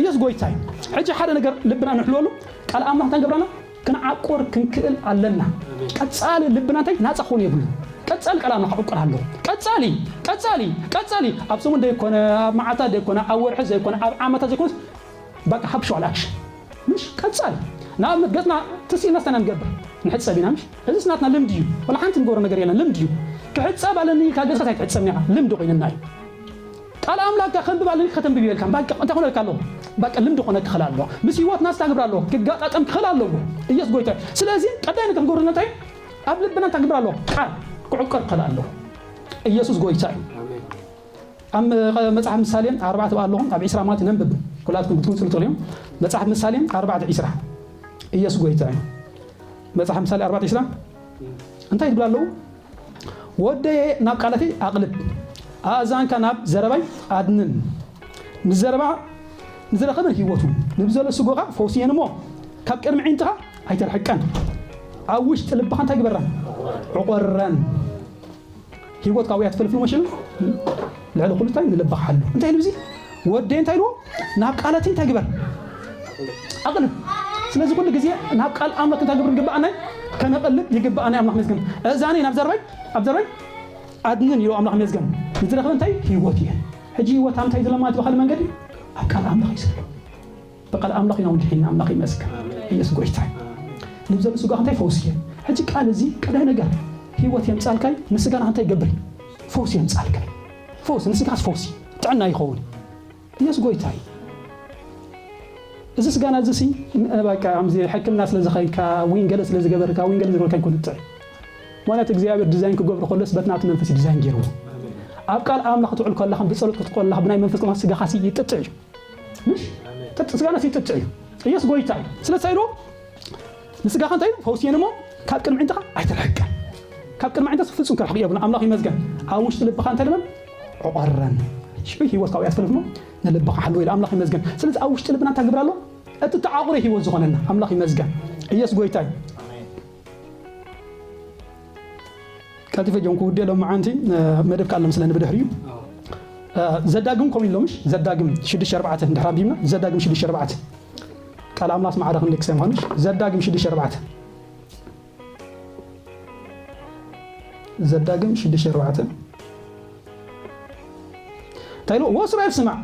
ኢየሱስ ጎይታ እዩ። ሕጂ ሓደ ነገር ልብና ንሕለወሉ ቃል ኣምላኽ እንታይ ግብራና? ክንዓቁር ክንክእል ኣለና። ኣሜን። ቀጻሊ ልብና እንታይ ናጻ ክኾን የብሉ። ቀጻሊ ቃል ኣምላኽ ክዕቁር ኣለዎ። ቀጻሊ፣ ቀጻሊ፣ ቀጻሊ ኣብ ሰሙን ዘይኮነ፣ ኣብ መዓልታት ዘይኮነ፣ ኣብ ወርሒ ዘይኮነ፣ ኣብ ዓመታት ዘይኮነ፣ በቃ ሃብ ሸዋል ኣክሽን። ምሽ ቀጻሊ። ንኣብነት ገጽና ትስኢልና ስታና ንገብር። ንሕጸብ ኢና ምሽ? እዚ ስናትና ልምዲ እዩ። ወላ ሓንቲ ንገብሮ ነገር የለን፣ ልምዲ እዩ። ክሕጸብ ኣለኒ ኢልካ ገጽካ ኣይትሕጸብን ኢኻ። ልምዲ ኮይንና እዩ። ቃል ኣምላክ ከንብብ ኣለኒ ከተንብብ የልካ። በቃ እንታይ ኮነልካ ኣለዎ? በቃ ልምዲ ኮነ ክኽእል ኣለዎ። ምስ ህይወትና ስታ ግብር ኣለዎ። ክጋጣጠም ክኽእል ኣለዎ። ኢየሱስ ጎይታ እዩ። ስለዚ ቀዳይ ነገር ክንገብሮ ዘለና እንታይ? ኣብ ልብና እንታይ ግብር ኣለዎ? ቃል ክዕቀር ክኽእል ኣለዎ። ኢየሱስ ጎይታ እዩ። ኣሜን። ኣብ መ-፣ መጽሓፍ ምሳሌ ኣርባዕተ ብኣ ኣለኹም፣ ኣብ ዒስራ ማለት ነንብብ። ኩላትኩም ክትምጽሉ ትኽእሉ እዮም። መጽሓፍ ምሳሌ ኣርባዕተ ዒስራ። ኢየሱስ ጎይታ እዩ። መጽሓፍ ምሳሌ ኣርባዕተ ዒስራ እንታይ ትብል ኣለዉ? "ወደየ ናብ ቃላተይ ኣቕልብ፣ ኣእዛንካ ናብ ዘረባይ ኣድንን። ንዘረባ ንዝረኸበን ህይወቱ፣ ንብዘሎ ስጎኻ ፈውስየን እሞ፣ ካብ ቅድሚ ዒንትኻ ኣይተርሕቀን። ኣብ ውሽጢ ልብኻ እንታይ ግበረን? ዕቆረን።" ህይወት ካብኡ እያ ትፈልፍል መሽን ልዕሊ ኩሉ እንታይ ንልብኻ ሓሉ። እንታይ ኢሉ እዚ? ወደይ እንታይ ኢልዎ? "ናብ ቃላተይ እንታይ ግበር? ኣቕልብ። ስለዚ ኩሉ ግዜ ናብ ቃል ኣምላኽ ክንታገብር ይግብኣና፣ ከነቕልብ ይግብኣና። ኣምላኽ ይመስገን። እዛኒ ናብ ዘርባይ፣ ኣብ ዘርባይ ኣድንን ኢሉ ኣምላኽ ይመስገን። ንዝረኽበ እንታይ ህይወት እየ። ሕጂ ህይወት ኣብ እንታይ ዘሎ ማለት ብኻልእ መንገዲ ኣብ ቃል ኣምላኽ እዩ ዘሎ። ብቃል ኣምላኽ ኢና ውድሒና። ኣምላኽ ይመስገን። ኢየሱስ ጎይታ እዩ። ንብዘሉ ስጋ እንታይ ፈውስ እየ። ሕጂ ቃል እዚ ቀዳይ ነገር ህይወት የምጻልካይ፣ ንስጋና እንታይ ይገብር እዩ? ፈውስ የምጻልካይ። ፈውስ ንስጋስ ፈውስ እዩ። ጥዕና ይኸውን። ኢየሱስ ጎይታ እዩ። እዚ ስጋና እዚ ሲ በቃ ኣምዚ ሕክምና ስለ ዝኸይካ ዊን ገለ ስለ ዝገበርካ ዊን ገለ ዝገበርካ ይኮን ጥዕ ማለት እግዚኣብሔር ዲዛይን ክገብር ከሎስ በትናቱ መንፈስ ዲዛይን ገይርዎ። ኣብ ቃል ኣምላኽ ክትውዕል ከለኻ ብጸሎት ክትቆል ከለኻ ብናይ መንፈስ ቅዱስ ስጋኻ ሲ ይጥጥዕ እዩ። ምሽ ጥጥ ስጋና ሲ ይጥጥዕ እዩ። ኢየሱስ ጎይታ እዩ። ስለ ሳይሎ ንስጋኻ እንታይ ኢሉ ፈውስ የንሞ ካብ ቅድሚ ዕንትኻ ኣይትርሕቀን። ካብ ቅድሚ ዕንትኻ ፍጹም ክርሕቅ የብሉን። ኣምላኽ ይመስገን። ኣብ ውሽጢ ልብኻ እንታይ ልበል ዕቆረን ሽዑ ህይወት ካብኡ ያትፈልፍ ነው። ንልብኻ ሓልዎ ኢሉ ኣምላኽ ይመስገን። ስለዚ ኣብ ውሽጢ ልብና እንታይ ግብር ኣሎ? እቲ ተዓቑረ ህይወት ዝኾነና ኣምላኽ ይመስገን። ኢየሱስ ጎይታ እዩ። ቀልጢፈ ጆን ክውድእ ሎመዓንቲ መደብ ካለ ምስለኒ ብድሕሪኡ ዘዳግም ከምኡ ኢሎምሽ ዘዳግም ሽዱሽተ ኣርባዕተ እንድሕር ኣንቢብና ዘዳግም ሽዱሽተ ኣርባዕተ ቃል ኣምላኽ ማዕረ ክንደክሰ ምዃንሽ ዘዳግም ሽዱሽተ ኣርባዕተ ዘዳግም ሽዱሽተ ኣርባዕተ እንታይ ኢሉ? ወእስራኤል ስማዕ፣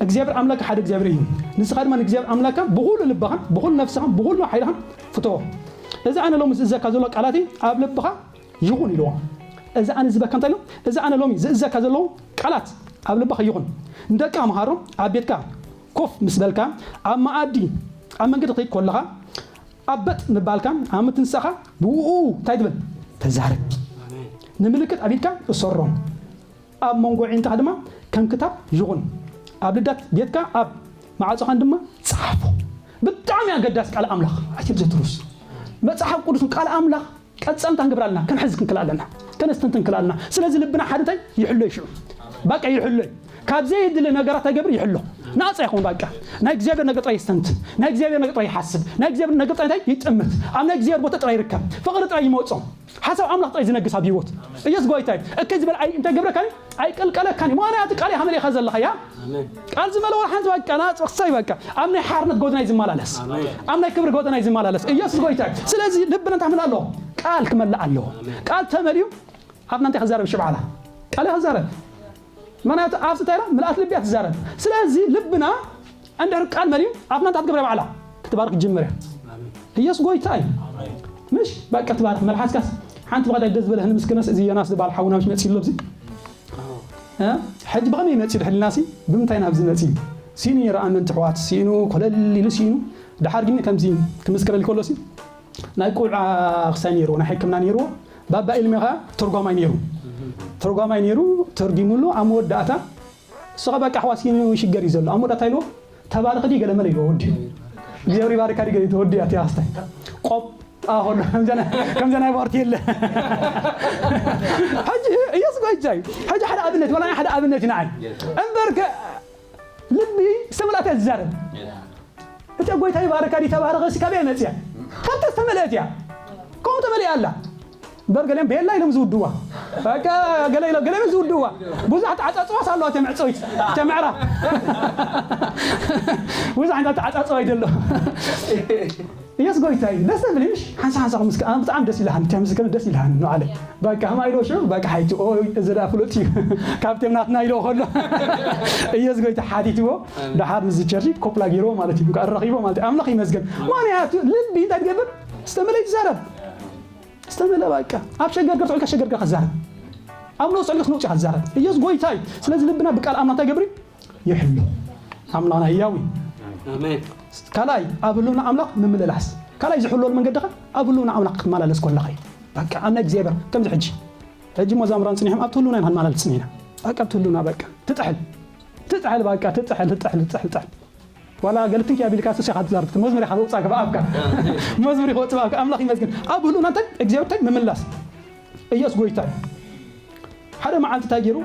እግዚኣብሔር ኣምላክ ሓደ እግዚኣብሔር እዩ። ንስኻ ድማ ንእግዚኣብሔር ኣምላካ ብኹሉ ልብኻን ብኹሉ ነፍስኻን ብኹሉ ሓይልኻን ፍተዎ። እዚ ኣነ ሎሚ ዝእዘካ ዘሎ ቃላተይ ኣብ ልብኻ ይኹን ኢልዎ። እዚ ኣነ ዝበካ እንታይ ኢሉ? እዚ ኣነ ሎሚ ዝእዘካ ዘለዉ ቃላት ኣብ ልብኻ ይኹን። ንደቅኻ መሃሮም፣ ኣብ ቤትካ ኮፍ ምስ በልካ፣ ኣብ መኣዲ ኣብ መንገዲ ክትከይድ ከለኻ፣ ኣብ በጥ ምባልካ ኣብ ምትንሳኻ ብኡ እንታይ ትብል ተዛረብ። ንምልክት ኣብ ኢድካ እሰሮም ኣብ መንጎ ዒንትኻ ድማ ከም ክታብ ይኹን ኣብ ልዳት ቤትካ ኣብ መዓጾኻን ድማ ጸሓፎ። ብጣዕሚ ኣገዳሲ ቃል ኣምላኽ ኣይትብል ዘትሩስ መጽሓፍ ቅዱስ ቃል ኣምላኽ ቀጻልታ ክንገብር ኣለና፣ ክንሕዝ ክንክል ኣለና፣ ከነስተንትን ክንክል ኣለና። ስለዚ ልብና ሓደ እንታይ ይሕሎ እዩ ሽዑ በቃ ይሕሎ እዩ። ካብ ዘየድሊ ነገራት ኣይገብር ይሕሎ ናጻ ይኸውን። በቃ ናይ እግዚኣብሔር ነገር ጥራይ ይስተንትን፣ ናይ እግዚኣብሔር ነገር ጥራይ ይሓስብ፣ ናይ እግዚኣብሔር ነገር ጥራይ እንታይ ይጥምት፣ ኣብ ናይ እግዚኣብሔር ቦታ ጥራይ ይርከብ፣ ፍቕሪ ጥራይ ይመጾ፣ ሓሳብ ኣምላኽ ጥራይ ዝነግስ ኣብ ህይወት ኢየሱስ ጎይታ እዩ። እከይ ዝበል ኣይ እንታይ ገብረካ ኣይቀልቀለካን እዩ። ምኽንያቱ ቃል ኢኻ መሊእኻ ዘለኻ እያ። ቃል ዝመለወ ሓንቲ በቃ ናጽ ክሳይ በቃ ኣብ ናይ ሓርነት ጎደና እዩ ዝመላለስ፣ ኣብ ናይ ክብሪ ጎደና እዩ ዝመላለስ። ኢየሱስ ጎይታ እዩ። ስለዚ ልብና እንታይ ክመልእ ኣለዎ? ቃል ክመልእ ኣለዎ። ቃል ተመልዩ ኣፍና እንታይ ክዛረብ ሽብዓላ ቃል ክዛረብ ምኽንያቱ ኣፍሲ እንታይ ኢላ ምልኣት ልቢ እያ ትዛረብ። ስለዚ ልብና እንድሕር ቃል መሊኡ ኣፍና እንታይ ትገብረ ባዕላ ክትባርክ ትጅምር እያ። ኢየሱስ ጎይታ እዩ። ምሽ በቃ ትባርክ መልሓስካስ ሓንቲ ብቐዳይ ደስ ዝበለ ህንምስክነስ እዚ ዮናስ ዝበሃል ሓውና ምሽ መፂኡ ኣሎ ብዚ እ? ሕጂ ብኸመይ መፂኡ ድሕልናሲ ብምንታይ ናብዚ መፂኡ ሲኑ ነይሩ ኣመንቲ ኣሕዋት ሲኑ ኮለል ኢሉ ሲኑ ድሓር ግን ከምዚ ክምስክረል ከሎሲ ናይ ቆልዓ ክሳይ ነይርዎ ናይ ሕክምና ነይርዎ ባባ ኢልሜ ኸዓ ተርጓማይ ነይሩ ተርጓማይ ነይሩ ተርጊሙሉ ኣብ መወዳእታ እሱ ኸዓ በቃ ኣሕዋት ሲኑ ሽገር እዩ ዘሎ ኣብ መወዳእታ ኢልዎ ተባረኽ ድዩ ገለ መለ ኢልዎ ወዲ እግዚኣብሔር ይባርካ ድዩ ገለ ወዲ ኣቲ ኣስታይ ቆብ ኣሁን ከምዘና ባርቲ የለ ሕጂ እየስ ጎይታይ ሕጂ ሓደ ኣብነት ወላ ሓደ ኣብነት ንዓይ እምበር ልቢ ዝተመልኣት እያ ዝዛረብ እቲ ጎይታ ይባርካ ድዩ ተባረኸ ሲ ካበይ መፅያ ካብታ ዝተመልአት እያ ከምኡ ተመሊኣ ኣላ እምበር ገሊኦም ቤላ ኢሎም ዝውድዋ በቃ ገለ ኢሎም ገለ ኢሎም ዝውድዋ ብዙሓት ዓፃፅዋስ ኣለዋ እተ መዕፀዊት እተ ምዕራፍ ብዙሕ ዓይነት ዓፃፅዋ ይደሎ ኢየሱስ ጎይታ እዩ ደስ ተብል ምሽ ሓንሳ ሓንሳ ምስ ብጣዕሚ ደስ ኢልሃን ተምስከን ደስ ኢልሃን ንዓለ በቃ ከማ ኢሎ ሽዑ በቃ ሓይቲ ኦ እዚ ዳ ፍሉጥ እዩ ካብቶም ናትና ኢሎ ከሎ ኢየሱስ ጎይታ ሓቲትዎ ደሓር ምስ ቸርሲ ኮፕላ ገይርዎ ማለት እዩ ኣራኺቦ ማለት ኣምላኽ ይመስገን ማንያቱ ልቢ እንታይ ትገብር ዝተመለ ይዛረብ ዝተመለ በቃ ኣብ ሸገር ገር ትዕልካ ሸገር ገር ክዛረብ ኣብ ነውፅ ዕልክ ነውፅ ይዛረብ ኢየሱስ ጎይታ እዩ ስለዚ ልብና ብቃል ኣምና እንታይ ገብር ይሕሉ ኣምላኽና ህያው እዩ ኣሜን ካልኣይ ኣብ ህልውና ኣምላኽ ምምልላስ ካልኣይ ዝሕለወሉ መንገዲ ኸ ኣብ ህልውና ኣምላኽ ክትመላለስ ከለኻ እዩ በቃ ኣብ ናይ እግዚኣብሔር ከምዚ ሕጂ ሕጂ መዛሙራን ፅኒሖም ኣብቲ ህልውና ኢና ክንመላለስ ፅኒና በቃ ኣብቲ ህልውና በቃ ትጥሕል ትጥሕል በቃ ትጥሕል ትጥሕል ትጥሕል ትጥሕል ዋላ ገልትንኪ ኣቢልካ ስሴኻ ትዛርብ መዝሙር ኢኻ ዘውፃእ ግባ ኣብካ መዝሙር ኢኻ ወፅእ ኣብካ ኣምላኽ ይመስገን ኣብ ህልውና እንታይ እግዚኣብሔር እንታይ ምምላስ ኢየሱስ ጎይታ እዩ ሓደ መዓልቲ እንታይ ገይሩ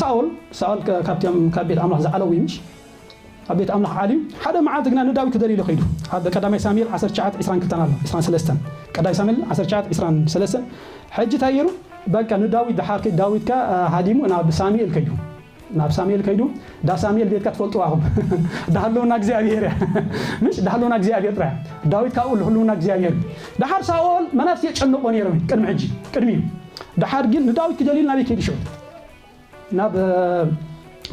ሳኦል ሳኦል ካብቶም ካብ ቤት ኣምላኽ ዝዓለዉ ይምሽ ኣብ ቤት ኣምላኽ ዓልዩ ሓደ መዓልቲ ግና ንዳዊት ክደልይሉ ከይዱ ኣብ ቀዳማይ ሳሙኤል ዓሰርተ ትሽዓተ ዕስራን ክልተን ኣሎ ዕስራን ሰለስተን ቀዳማይ ሳሙኤል ዓሰርተ ትሽዓተ ዕስራን ሰለስተን ሕጂ እንታይ ገይሩ በቃ ንዳዊት ድሓር ከይዱ ዳዊት ከ ሃዲሙ ናብ ሳሙኤል ከይዱ ናብ ሳሙኤል ከይዱ፣ ዳ ሳሙኤል ቤትካ ትፈልጥዋ ኢኹም። ዳ ህልውና እግዚኣብሔር እያ። ምሽ ዳ ህልውና እግዚኣብሔር ጥራይ። ዳዊት ካብኡ ህልውና እግዚኣብሔር። ደሓር ሳኦል መናፍስቲ የጨንቆ ነይሮም ቅድሚ ሕጂ፣ ቅድሚ እዩ። ደሓር ግን ንዳዊት ክደልዩ ናበይ ከይዱ ሽዑ? ናብ፣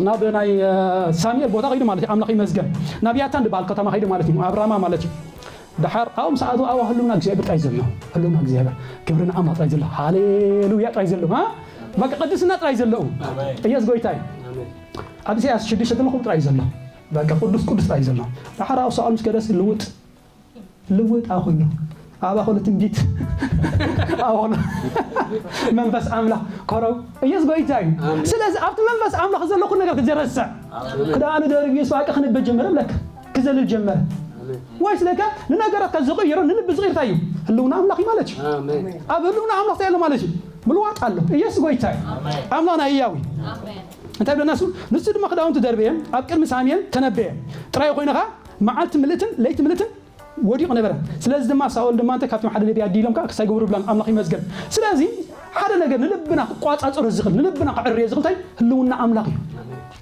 ናብ ናይ፣ እ፣ ሳሙኤል ቦታ ከይዱ ማለት እዩ። ኣምላኽ ይመስገን። ናብ ያታን ዝበሃል ከተማ ከይዱ ማለት እዩ። ኣብ ራማ ማለት እዩ። ደሓር ኣብኡ ምስ ኣተወ ኣብኡ ህልውና እግዚኣብሔር ጥራይ ዘሎ። ህልውና እግዚኣብሔር። ክብሪ ንኣምላኽ ጥራይ ዘሎ። ሃሌሉያ ጥራይ ዘሎ። ሃ? በቃ ቅድስና ጥራይ ዘለዉ። ኣሜን። ኢየሱስ ጎይታ እዩ። ኣሜን። ኣብ ኢሳያስ ሽዱሽተ ዘለኹም ጥራይ ዘሎ። በቃ ቅዱስ ቅዱስ ጥራይ ዘሎ። ደሓር ኣብኡ ሳኦል ምስ ከደስ ልውጥ። ልውጥ ኣኹሉ። ኣብ ኣኹሉ ትንቢት። ኣብ ኣኹሉ መንፈስ ኣምላኽ ኮረው። ኢየሱስ ጎይታ እዩ። ኣሜን። ስለዚ ኣብቲ መንፈስ ኣምላኽ ዘሎ ኩሉ ነገር ክዘረስዕ። ኣሜን። ክዳኑ ደርብዩ ስዋቀ ክንበ ጀመረ ብለካ። ክዘልል ጀመረ። ኣሜን። ወይ ስለካ ንነገራትካ ዝቕይሮ ንልቢ ዝቕይርታ እዩ። ህልውና ኣምላኽ እዩ ማለት እዩ። ኣሜን። ኣብ ህልውና ኣምላኽ እንታይ ኣሎ ማለት እዩ? ምልዋጥ ኣሎ። ኢየሱስ ጎይታ እዩ። ኣሜን። ኣምላኽና ህያው እዩ። ኣሜን። እንታይ ብለና እሱ? ንሱ ድማ ክዳውንቱ ደርበየ፣ ኣብ ቅድሚ ሳሙኤል ተነበየ። ጥራይ ኮይንኻ መዓልቲ ምልእትን ለይቲ ምልእትን ወዲቑ ነበረ። ስለዚ ድማ ሳኦል ድማ እንታይ ካብቶም ሓደ ነቢይ ኣዲሎም ከኣ ክሳይ ገብሩ ብላን ኣምላኽ ይመስገን። ስለዚ ሓደ ነገር ንልብና ክቋጻጸሮ ዝኽእል፣ ንልብና ክዕርዮ ዝኽእል እንታይ? ህልውና ኣምላኽ እዩ።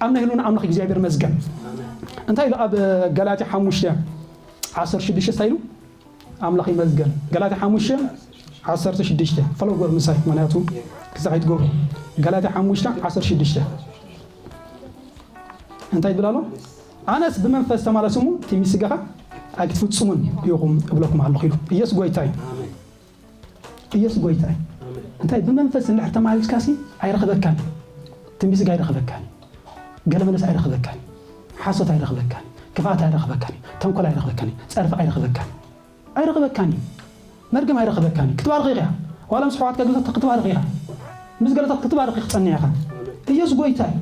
ኣብ ናይ ህልውና ኣምላኽ እግዚኣብሔር ይመስገን። እንታይ ኢሉ ኣብ ገላትያ ሓሙሽተ ዓሰርተ ሽዱሽተ እንታይ ኢሉ? ኣምላኽ ይመስገን። ገላትያ ሓሙሽተ ዓሰርተ ሽዱሽተ። ፈለግ ወር ምሳይ፣ ምኽንያቱ ክሳዕ ከይትገብሩ። ገላትያ ሓሙሽተ ዓሰርተ ሽዱሽተ። እንታይ ይብል ኣሎ? ኣነስ ብመንፈስ ተማለሱ እሞ ትንቢት ስጋኻ ኣይክትፍጽሙን ኢኹም እብለኩም ኣለኹ ኢሉ። ኢየሱስ ጎይታ እዩ። ኣሜን። ኢየሱስ ጎይታ እዩ። ኣሜን። እንታይ ብመንፈስ እንድሕር ተማሊስካሲ ኣይረኽበካን። ትንቢት ስጋ ኣይረኽበካን። ገለ መለስ ኣይረኽበካን። ሓሶት ኣይረኽበካን። ክፍኣት ኣይረኽበካን። ተንኮል ኣይረኽበካን። ጸርፊ ኣይረኽበካን። ኣይረኽበካን እዩ። መርገም ኣይረኽበካን እዩ። ክትባርኽ ኢኻ። ዋላ ምስ ኣሕዋትካ ግብታት ክትባርኽ ኢኻ። ምስ ገለታት ክትባርኽ ክትጸንሕ ኢኻ። ኢየሱስ ጎይታ እዩ።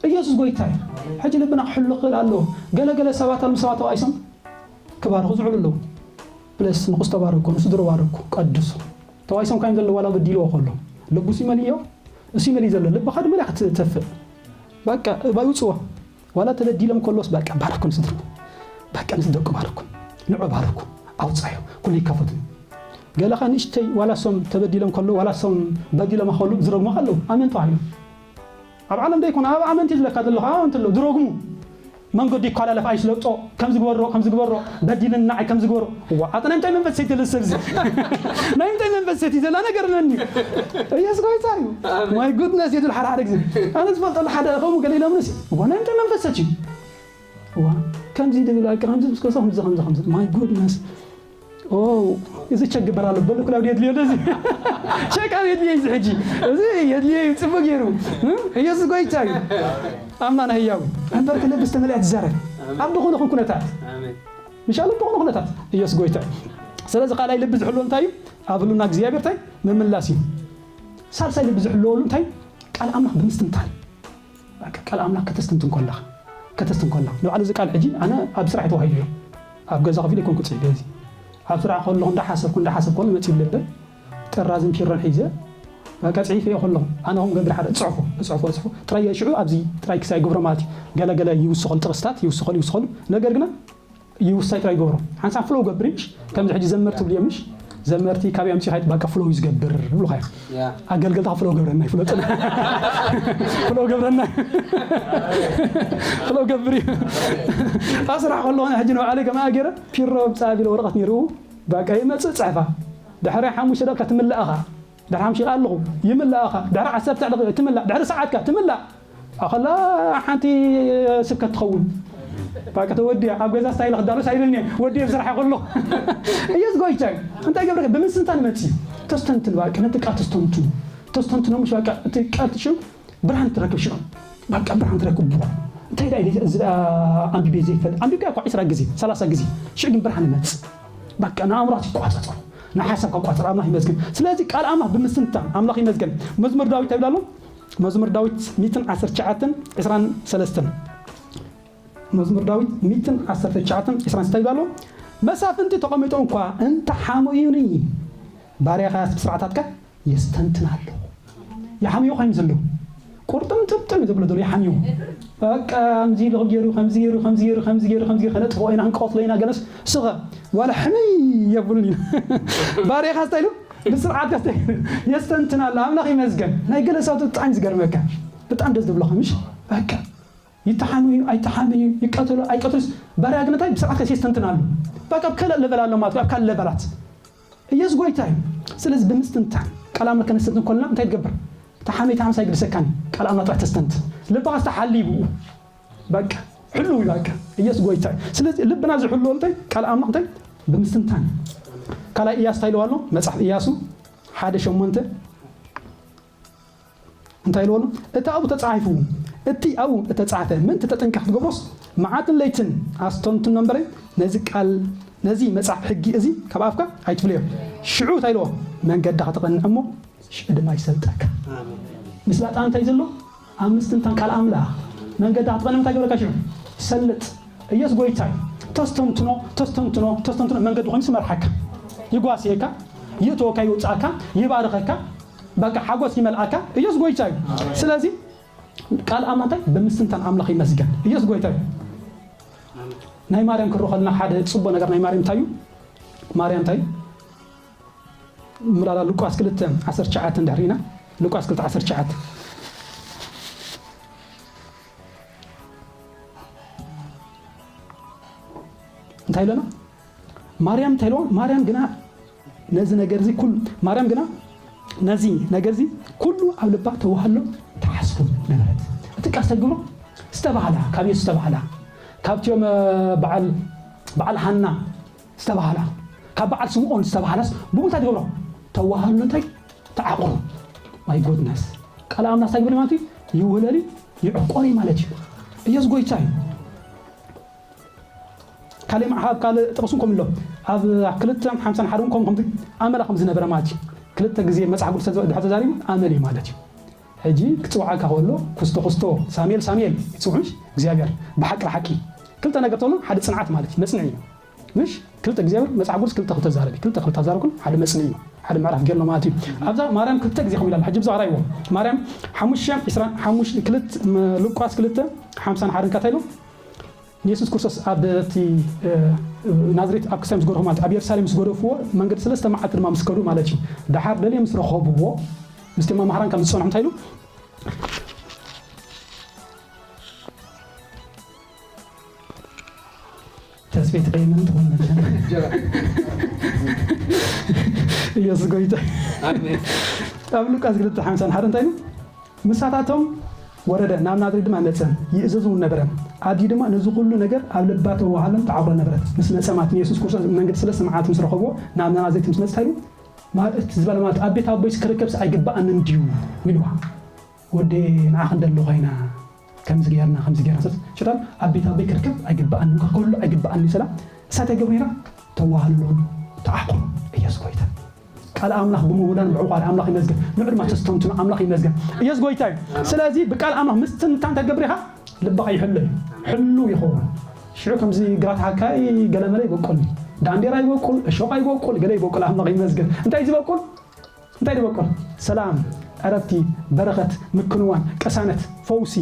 ኢየሱስ ጎይታ እዩ። ሕጂ ልብና ክሕሉ ክኽእል ኣለዎ። ገለ ገለ ሰባት ኣሉ ሰባት ተባኢሶም ክባርኹ ዝውዕሉ ኣለዉ። ፕለስ ንቑስ ተባረኩ፣ ንስድሮ ባረኩ፣ ቀድሱ። ተባኢሶም ካዮም ዘለዉ ዋላ በዲልዎ ከሎ። ልቡ ሲመልዮ፣ እሱ ይመልይ ዘሎ። ልብኻ ድመልያ ክትተፍእ። በቃ፣ እባ ይውጽዎ። ዋላ ተበዲሎም ከሎስ በቃ ባርኩ ንስድርኡ። በቃ ንስደቁ ባርኩ። ንዑ ባርኩ። ኣውጻዮ። ኩሉ ይካፈቱ። ገለኻ ንእሽተይ ዋላ ሶም ተበዲሎም ከሎ ዋላ ሶም በዲሎም ከሎ ዝረግሙ ኣለዉ። ኣመን ተባሂሎም። ኣብ ዓለም ደይኮነ ኣብ ኣመንቲ ዝለካ ዘለኹ ኣመንቲ ኣለዉ ዝረግሙ። መንገዲ ይኳላለፍ ኣይስለጦ ከም ዝግበሮ ከም ዝግበሮ በዲልን ንዓይ ከም ዝግበሮ። ዋ ኣጠ ናይ ምንታይ መንፈስ ሰይቲ ዘለ ሰብ እዚ? ናይ ምንታይ መንፈስ ሰይቲ ዘላ ነገር ነኒ? ኢየሱስ ጎይታ እዩ። ኣሜን። My goodness ይብል ሓደ ሓደ ግዜ። ኣነ ዝፈልጠሉ ሓደ ከምኡ ገለ ኢሎምንስ፣ ዋ ናይ ምንታይ መንፈስ ሰትዩ? ዋ ከምዚ ድብል በቃ ከምዚ ምስ ከሶ ከምዚ ከምዚ ከምዚ። My goodness። ኦ እዚ ቸክ ግበር ኣሎ በሉ ክላውዲ የድልዮ እዚ። ቸክ ኣብ የድልዮ እዚ ሕጂ። እዚ የድልዮ እዩ ጽቡቅ ገይሩ። እ? ኢየሱስ ጎይታ እዩ። ኣማና ህያው። እምበር ክልብ ዝተመልአ ትዛረብ። ኣብ ዝኾነ ኩነታት። ኣሜን። ምሻሉ ዝኾነ ኩነታት። ኢየሱስ ጎይታ እዩ። ስለዚ ካልኣይ ልቢ ዝሕልዎ እንታይ እዩ? ኣብ ህልውና እግዚኣብሔር እንታይ? ምምላስ እዩ። ሳልሳይ ልቢ ዝሕልወሉ እንታይ? ቃል ኣምላኽ ብምስትንታን። በቃ ቃል ኣምላኽ ከተስተንትን ከለኻ፣ ከተስተን ከለኻ። ንባዕሉ እዚ ቃል ሕጂ ኣነ ኣብ ስራሕ ተዋሂቡ እየ። ኣብ ገዛ ኮፍ ኢለ ኣይኮንኩ ጽሒፈ እዚ። ኣብ ስራሕ ከለኹ እንዳሓሰብኩ፣ እንዳሓሰብኩ ከሎ መጺኡ ልበይ። ጥራዝን ፒሮን ሒዘ፣ በቃ ጽሒፈ እየ ከለኹ። ኣነ ከም ገብሪ ሓደ እጽሕፎ፣ እጽሕፎ፣ እጽሕፎ። ጥራይ ሽዑ ኣብዚ ጥራይ ክሳይ ገብሮ ማለት እዩ። ገለ ገለ ይውስኸሉ ጥቕስታት፣ ይውስኸሉ፣ ይውስኸሉ። ነገር ግና ይውሳይ ጥራይ ይገብሮ። ሓንሳብ ፍሎው ገብሪ ምሽ? ከምዚ ሕጂ ዘመርቲ ትብልዮ ምሽ? ዘመርቲ ካበይ ኣምጺኻ? በቃ ፍሎው እዩ ዝገብር ይብሉኻ እዮም። ያ። ኣገልገልታ ፍሎው ገብረና ይፍለጥ። ፍሎው ገብረና። ፍሎው ገብሪ። ኣብ ስራሕ ከለኹ ሕጂ ንባዕለይ ከማኣ ገይረ ፒሮ ብጻ ቢለ ወረቐት ነይሩ። በቃ ይመጽእ ጽሕፋ። ድሕሪ ሓሙሽተ ደቂቃ ትምላእኻ። ድሕሪ ሓምሺ ኣለኹ። ይምላእኻ። ድሕሪ ዓሰርተ ደቂቃ ትምላእ። ድሕሪ ሰዓትካ ትምላእ። ኣኸላ ሓንቲ ስብከት ትኸውን። በቃ ተወዲኣ ኣብ ገዛ ስታይል ክዳሎ ሳይለኒ ወዲኤ ብስራሕ ከሎ። ኢየሱስ ጎይታ እዩ። እንታይ ገብረ ብምስንታ ንመጽእ እዩ። ተስተንትን በቃ ነቲ ቃል ተስተንትኑ። ተስተንትኖ ምሽ በቃ እቲ ቃል ትሽም ብርሃን ትረክብ ሽዑ። በቃ ብርሃን ትረክብ ብዋ። እንታይ ዳ ኢለ እዚ ዳ ኣንቢቤ ዘይፈልጥ። ኣንቢቤ እኮ ዕስራ ግዜ፣ ሰላሳ ግዜ። ሽዑ ግን ብርሃን ይመጽእ። በቃ ንኣእምሮት ይቆጻጸሩ። ንሓሳብ ከቋጽር ኣምላኽ ይመስገን። ስለዚ ቃል ኣምላኽ ብምስንታ ኣምላኽ ይመስገን። መዝሙር ዳዊት እንታይ ይብላሉ? መዝሙር ዳዊት ሚእትን ዓሰርተ ትሽዓተን ዕስራን ሰለስተን። መዝሙር ዳዊት ሚእትን ዓሰርተ ትሽዓተን ዕስራን ሰለስተን ይብላሉ። መሳፍንቲ ተቐሚጦም እኳ እንተሓመዩኒ፣ ባርያኻስ ብስርዓታትካ የስተንትን ኣለኹ። ይሓምዩ ኸም ዘለዉ። ቁርጥምጥምጥም እዩ ዝብሎ ዘሎ፣ ይሓምዩ። በቃ፣ ከምዚ ኢሉ ገይሩ፣ ከምዚ ገይሩ፣ ከምዚ ገይሩ፣ ከምዚ ገይሩ፣ ከምዚ ገይሩ፣ ከነጥፍኦ ኢና፣ ክንቀትሎ ኢና፣ ገለስ ስኸ፣ ዋላ ሕምይ የብሉን እዩ። ባርያኻ ስታይ ኢሉ፣ ብስርዓት ከስተ የስተንትን ኣሎ። ኣምላኽ ይመስገን። ናይ ገለ ሰባት ብጣዕሚ ዝገርመካ። ብጣዕሚ ደስ ዝብለኻ፣ ምሽ? በቃ ይተሓመዩ ኣይተሓመዩ፣ ይቀተሉ ኣይቀተሉስ፣ ባርያ ግን እንታይ ብስርዓት ከሲስተንትን ኣሎ። በቃ ኣብ ካልእ ለቨል ኣሎ ማለት እዩ፣ ኣብ ካልእ ለቨላት። ኢየሱስ ጎይታ እዩ። ስለዚ ብምስትንታን ቃል ኣምላኽ ከነስተንትን ከለና እንታይ ትገብር? ተሓመይ ተሓምስ ኣይግድሰካን፣ ቃል ኣምላኽ ጥራሕ ተስተንት። ልብኻ ዝተሓልዩ ብኡ። በቃ ሕሉ እዩ በቃ። ኢየሱስ ጎይታ እዩ። ስለዚ ልብና ዝሕሉ እንታይ? ቃል ኣምላኽ እንታይ? ብምስትንታን። ካልኣይ ኢያሱ እንታይ ኢልዋ ኣሎ? መጽሓፍ ኢያሱ ሓደ ሸሞንተ እንታይ ኢልዎ ኣሎ? እቲ ኣብኡ ተጻሒፉ፣ እቲ ኣብኡ እተጻሕፈ ምእንቲ ተጠንቀቕ ክትገብሮስ፣ መዓትን ለይትን ኣስተንትኖ እምበረ፣ ነዚ ቃል፣ ነዚ መጽሓፍ ሕጊ እዚ ካብ ኣፍካ ኣይትፍለዮ። ሽዑ እንታይ ኢልዎ? መንገድኻ ትቐንዕ እሞ፣ ሽዑ ድማ ይሰልጠካ። ኣሜን። ምስላጥ እንታይ ዘሎ? ኣብ ምስትንታን ቃል ኣምላኽ መንገድኻ ትቐንዕ እንታይ ይገብረካ ሽዑ? ይሰልጥ። ኢየሱስ ጎይታ እዩ። ተስተንትኖ፣ ተስተንትኖ፣ ተስተንትኖ መንገዲ ኮይኑ ይመርሓካ። ይጓስየካ፣ ይእትወካ፣ ይውጽኣካ፣ ይባርኸካ። በቃ ሓጎስ ይመልኣካ። ኢየሱስ ጎይታ እዩ። ስለዚ ቃል ኣምላኽ እንታይ? ብምስትንታን ኣምላኽ ይመስገን። ኢየሱስ ጎይታ እዩ። ናይ ማርያም ክርኦ ከለና ሓደ ጽቡቕ ነገር ናይ ማርያም እንታይ እዩ? ማርያም እንታይ እዩ? ምራራ ሉቃስ ክልተ ዓሰርተ ትሽዓተ እንድሕር ኢና፣ ሉቃስ ክልተ ዓሰርተ ትሽዓተ እንታይ ኢለና? ማርያም እንታይ ኢለዋ? ማርያም ግና ነዚ ነገር እዚ ኩሉ፣ ማርያም ግና ነዚ ነገር እዚ ኩሉ ኣብ ልባ ተዋህሎ ትሓስቡ ነበረት። እቲ ቃል ተግብሮ ዝተባህላ፣ ካብ የሱስ ዝተባህላ፣ ካብቲኦም፣ እ፣ በዓል፣ በዓል ሃና ዝተባህላ፣ ካብ በዓል ስምዖን ዝተባህላስ ብኡ እንታይ ትገብሮ? ተዋህሎ እንታይ? ተዓቑሩ። My goodness። ቃል ኣምላኽ እንታይ ይብል ማለት እዩ? ይውህለል እዩ፣ ይዕቆር እዩ ማለት እዩ። ኢየሱስ ጎይታ እዩ። ካልእ መጽሓፍ፣ ካልእ ጥቕስ እውን ከምኡ ኣሎ። ኣብ ክልተ ሓምሳን ሓደን ከምኡ ከምቲ ኣመላ ከም ዝነበረ ማለት እዩ። ክልተ ግዜ መጽሓፍ ቅዱስ ተዘ-፣ ድሕሪ ተዛሪቡ ኣመል እዩ ማለት እዩ። ሕጂ ክጽውዓካ ከሎ፣ "ኩስቶ፣ ኩስቶ፣ ሳሙኤል፣ ሳሙኤል" ይጽውዑ፣ ምሽ እግዚኣብሔር ብሓቂ፣ ብሓቂ። ክልተ ነገር ተሎ፣ ሓደ ጽንዓት ማለት እዩ፣ መጽንዒ እዩ። ምሽ ክልተ እግዚኣብሔር መጽሓፍ ቅዱስ ክልተ ክልተ ዛረብ እዩ። ክልተ ክልተ ዛረብ ግን ሓደ መጽንዒ እዩ። ሓደ ምዕራፍ ገይርና ማለት እዩ። ኣብዛ ማርያም ክልተ ግዜ ከምኡ ኢላ ኣላ። ሕጂ ብዛ ራእይዎ። ማርያም ሓሙሽተ ዕስራን ሓሙሽተ፣ ክልተ፣ ም-፣ ሉቃስ ክልተ ሓምሳን ሓደን እንታይ ኢሉ? ንየሱስ ክርስቶስ ኣብ እቲ፣ እ፣ ናዝሬት ኣብ ክሳይ ምስ ገደፉ ማለት፣ ኣብ የሩሳሌም ምስ ገደፍዎ መንገዲ ሰለስተ መዓልቲ ድማ ምስ ከዱ ማለት እዩ። ደሓር ደልዮም ምስ ረኸብዎ፣ ምስቲ መማህራን ከም ዝጸንሑ እንታይ ኢሉ? ተስፌት ቀይምን ትኹን መቸም። ኢየሱስ ጎይታ። ኣሜን። ኣብ ሉቃስ ክልተ ሓምሳን ሓደ እንታይ ኢሉ? ምሳታቶም ወረደ፣ ናብ ናዝሬት ድማ መጸ፣ ይእዘዙ እውን ነበረ። ኣድዩ ድማ ነዚ ኩሉ ነገር ኣብ ልባ ተዋህለን ተዓቑረ ነበረት። ምስ መጸ ማለት ንየሱስ ክርስቶስ መንገዲ ሰለስተ መዓልቲ ምስ ረኸብዎ፣ ናብ ናዝሬት ምስ መጸ እንታይ ኢሉ? ማለት ዝበለ ማለት ኣብ ቤት ኣቦይስ ክርከብስ ኣይግባኣንን ድዩ? ኢልዋ። ወደይ ንዓኺ እንደለኹ ኮይና ከምዚ ገይርና፣ ከምዚ ገይርና፣ ሰብ ሽጣን ኣብ ቤት ኣቦይ ክርከብ ኣይግባኣንን፣ ክህሉ ኣይግባኣንን እዩ። ሰላም እሳት ኣይገብሩ ነይራ። ተዋህሉን ተዓቑሩ። ኢየሱስ ጎይታ። ቃል ኣምላኽ ብምውላን ብዕቋር ኣምላኽ ይመስገን። ንዑ ድማ ተስተንትኑ ኣምላኽ ይመስገን። ኢየሱስ ጎይታ እዩ። ስለዚ ብቃል ኣምላኽ ምስትንታን ተገብር ኢኻ፣ ልብኻ ይሕሎ እዩ። ሕሉ ይኸውን። ሽዑ ከምዚ ግራት ሓካይ ገለመለ ይበቁል። ዳንዴራ ይበቁል፣ እሾቕ ይበቁል፣ ገለ ይበቁል። ኣምላኽ ይመስገን። እንታይ እዩ ዝበቁል? እንታይ ዝበቁል? ሰላም፣ ዕረፍቲ፣ በረኸት፣ ምክንዋን፣ ቅሳነት፣ ፈውሲ፣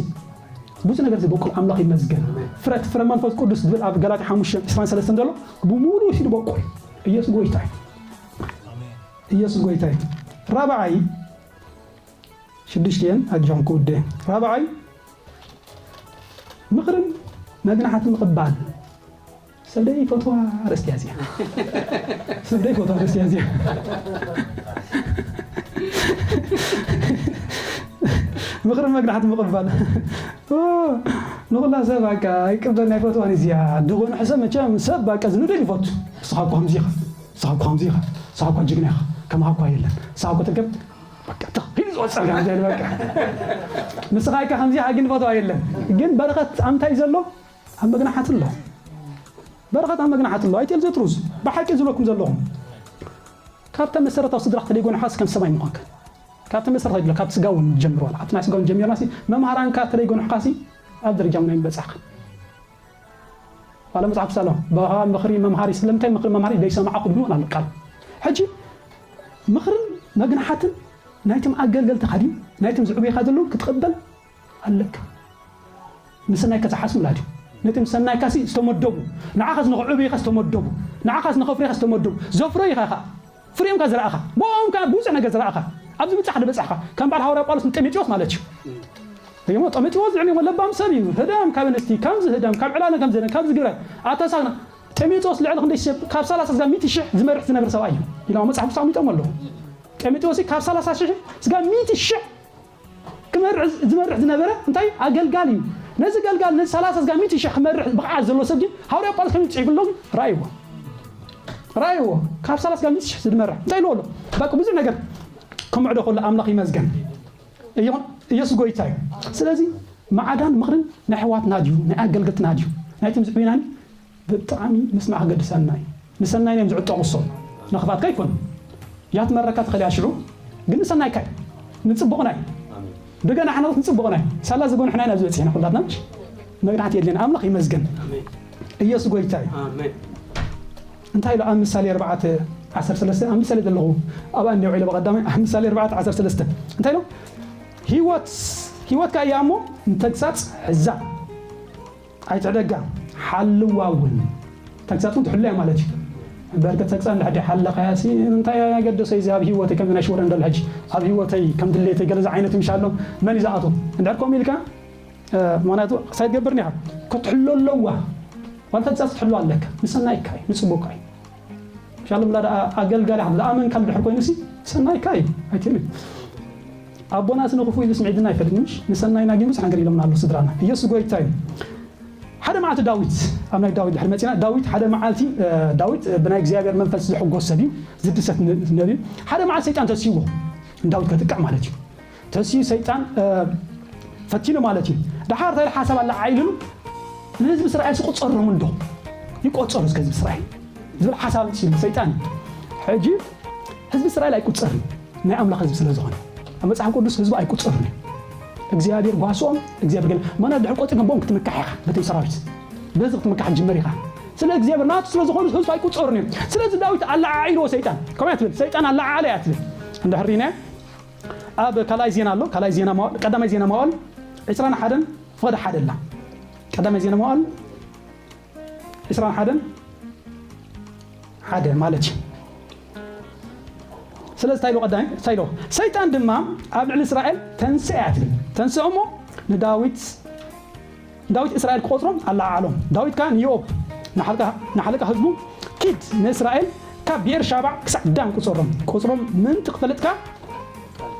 ብዙ ነገር ዝበቁል ኣምላኽ ይመስገን። ፍረት፣ ፍረ መንፈስ ቅዱስ ዝብል ኣብ ገላትያ ሓሙሽተ ዕስራን ሰለስተን ዘሎ ብሙሉ ሲ ዝበቁል። ኢየሱስ ጎይታ እዩ። ኢየሱስ ጎይታ እዩ። ራብዓይ፣ ሽዱሽተን ኣጆኹም ክውደ። ራብዓይ፣ ምኽርን መግናሕትን ምቕባል። ሰብ ደይ ፈትዋ ኣርእስቲ እያ እዚኣ። ሰብ ደይ ፈትዋ ኣርእስቲ እያ እዚኣ። ምኽርን መግናሕትን ምቕባል። ኦ፣ ንኹላ ሰብ በቃ ኣይቅበል ናይ ፈትዋን እዚኣ። ድኾኑ ሕሰብ መቸም ሰብ በቃ ዝንደል ይፈቱ። ንስኻ እኮ ከምዚ ኢኻ። ንስኻ እኮ ከምዚ ኢኻ። ንስኻ እኮ ጅግና ኢኻ። ከማኻ እኮ የለን። ንስኻ እኮ ትርከብ በቃ ተኺሉ ዝወጸልካ ከምዚ በቃ። ንስኻ እካ ከምዚ ኢኻ ግን ፈትዋ የለን። ግን በረኸት ኣምታይ ዘሎ? ኣብ መግናሓት ኣሎ። በረኸት ኣብ መግናሓት ኣሎ። ኣይትኤል ዘትሩዝ። ብሓቂ ዝብለኩም ዘለኹም። ካብተን መሰረታዊ ስድራ ተደይጎንሓስ ከም ሰማይ ምዃንካ። ካብተን መሰረታዊ ድላ፣ ካብ ስጋውን ጀምሮ ዋላ። ካብቲ ናይ ስጋውን ጀሚርና ሲ፣ መምሃራንካ ተደይጎንሕካ ሲ፣ ኣብ ደረጃ ምናይ በጻሕካ። ዋላ መጽሓፍ ሳሎ፣ ብኻ ምኽሪ መምሃሪ፣ ስለምንታይ ምኽሪ መምሃሪ ዘይሰማዕኹ ድብሉ ኣሎ ቃል። ሕጂ ምኽርን መግናሓትን ናይቶም ኣገልገልትኻ ድዩ? ናይቶም ዝዕብየኻ ዘለዉ ክትቕበል ኣለካ። ንሰናይካ ዝሓስቡ ማለት እዩ። ነቶም ሰናይካ ሲ ዝተመደቡ፣ ንዓኻስ ንኽዕብዩኻ ዝተመደቡ፣ ንዓኻስ ንኸፍርዩኻ ዝተመደቡ፣ ዘፍረዩኻ ኢኻ። ፍሬኦምካ ዝረኣኻ፣ ብኦምካ ብዙሕ ነገር ዝረኣኻ፣ ኣብዚ ብጻሕ ዝበጻሕካ፣ ከም በዓል ሃዋርያ ጳውሎስ ንጢሞቴዎስ ማለት እዩ። እሞ ጢሞቴዎስ ልዕሊ እሞ ለባም ሰብ እዩ። ህዳም ካብ ኣንስቲ፣ ከምዚ ህዳም፣ ካብ ዕላለ ከምዚ ህዳም፣ ካብዚ ግብረ ኣተሳግና። ጢሞቴዎስ ልዕሊ ክንደይ ሰብ፣ ካብ ሰላሳ ስጋብ ሚእቲ ሽሕ ዝመርሕ ዝነብር ሰብኣይ እዩ ኢሎም ኣብ መጽሓፍ ቅዱስ ኣቐሚጦም ኣለዉ። ጢሞቴዎስ ካብ ሰላሳ ሽሕ ስጋብ ሚእቲ ሽሕ ክመርሕ ዝመርሕ ዝነበረ እንታይ ኣገልጋሊ እዩ። ነዚ ገልጋሊ ነዚ ሰላሳ ስጋብ ሚእቲ ሽሕ ክመርሕ ብቕዓት ዘሎ ሰብ ግን ሃዋርያ ጳውሎስ ከመይ ጽሒፉ ኣሎ ግን ረኣይዎ። ረኣይዎ። ካብ ሰላሳ ስጋብ ሚእቲ ሽሕ ዝመርሕ እንታይ ኢልዎ ኣሎ? በቃ ብዙሕ ነገር ከምዕዶ ከሎ ኣምላኽ ይመስገን። እዮ- ኢየሱስ ጎይታ እዩ። ስለዚ ማዕዳን ምኽርን ናይ ኣሕዋትና ድዩ ናይ ኣገልገልትና ድዩ ናይቶም ዝዕብናኒ ብጣዕሚ ምስማዕ ክገድሰና እዩ። ንሰናይና እዮም ዝዕጠቑ እሶም ንኽፋትካ ኣይኮኑ። ያትመረካ ትኽእል እያ ሽዑ ግን ንሰናይካ እዩ። ንፅቡቕና እዩ። ብገናሕና ንፅቡቕና እዩ። ሳላ ዝጎንሕና ኢና ኣብዚ በፂሕና ኩላትና ምሽ መግናሕቲ የድልየና። ኣምላኽ ይመስገን። ኢየሱስ ጎይታ እዩ። እንታይ ኢሉ ኣብ ምሳሌ ኣርባዕተ ዓሰርተ ሰለስተ ኣብ ምሳሌ ዘለኹ ኣብኣ እንዲያው ኢለ ብቐዳማይ ኣብ ምሳሌ ኣርባዕተ ዓሰርተ ሰለስተ እንታይ ኢሉ? ህይወት ህይወትካ እያ እሞ ንተግሳጽ ሕዛ ኣይትዕደጋ ሓልዋ እውን። ተግሳጽ እውን ትሕሉ እያ ማለት እዩ። በርግጥ ተግሳጽ እንድሕር ሓለኻያ ሲ እንታይ ኣገደሰ እዚ ኣብ ህይወተይ ከምዚ ናይ ሽወደን ደሎ ሕጂ ኣብ ህይወተይ ከም ድሌተይ ገለ ዓይነት ምሻሎ መን እዩ ዝኣትዎ? እንድሕር ከምኡ ኢልካ ምክንያቱ ሳይ ትገብርኒ ኢኻ ክትሕሎ ኣለዋ ዋላ ተግሳጽ ክትሕሎ ኣለካ። ንሰናይካ እዩ ንጽቡቕካ እዩ። ሻሎም ላ ኣገልጋሊ ዝኣመንካ ድሕር ኮይኑ ሲ ሰናይካ እዩ ኣይትብል። ኣቦና ስነ ክፉ ኢሉ ስምዒድና ኣይፈልጥ ምሽ ንሰናይና ግን ብዙሕ ነገር ኢሎምና ኣሎ ስድራና። ኢየሱስ ጎይታ እዩ። ሓደ መዓልቲ ዳዊት ኣብ ናይ ዳዊት ድሕሪ መጺና ዳዊት ሓደ መዓልቲ ዳዊት ብናይ እግዚኣብሔር መንፈስ ዝሕጎስ ሰብ እዩ። ዝድሰት ነቢ ሓደ መዓልቲ ሰይጣን ተሲዎ ንዳዊት ከጥቅዕ ማለት እዩ። ተሲኡ ሰይጣን ፈቲኑ ማለት እዩ። ደሓር እንታይ ሓሳብ ኣለዓዒልሉ ንህዝቢ እስራኤል ስቁፀሮም እንዶ ይቆፀሩ እስከ ህዝቢ እስራኤል ዝብል ሓሳብ ሲሉ ሰይጣን ሕጂ ህዝቢ እስራኤል ኣይቁፀርን ናይ ኣምላኽ ህዝቢ ስለ ዝኾነ ኣብ መጽሓፍ ቅዱስ ህዝቢ ኣይቁፀርን እዩ። እግዚኣብሔር ጓስኦም እግዚኣብሔር ገለ ማና ድሕር ቆፂ ገንቦም ክትምካሕ ኢኻ በተይ ሰራዊት በዚ ክትምካሕ ጅመር ኢኻ። ስለ እግዚኣብሔር ናቱ ስለ ዝኾኑ ህዝቢ ኣይቁፀርን እዮም። ስለዚ ዳዊት ኣለዓዒልዎ ሰይጣን ከምያ ትብል ሰይጣን ኣለዓዓለ እያ ትብል። እንድሕር ሪናዮ ኣብ ካልኣይ ዜና ኣሎ ካልኣይ ዜና መዋል ቀዳማይ ዜና መዋል ዕስራን ሓደን ፍቕዲ ሓደ ኣላ ቀዳማይ ዜና መዋል ዕስራን ሓደን ሓደ ማለት እዩ። ስለዚ እንታይ ኢሉ ቀዳማይ እንታይ ኢሉ ሰይጣን ድማ ኣብ ልዕሊ እስራኤል ተንስአ እያ ትብል ተንስኦ እሞ ንዳዊት ዳዊት እስራኤል ክቆጽሮም ኣለዓዓሎም። ዳዊት ከኣ ንዮብ ንሓለቃ ህዝቡ ኪድ ንእስራኤል ካብ ብኤርሻባዕ ክሳዕ ዳን ቁጸሮም። ቁጽሮም ምእንቲ ክፈልጥካ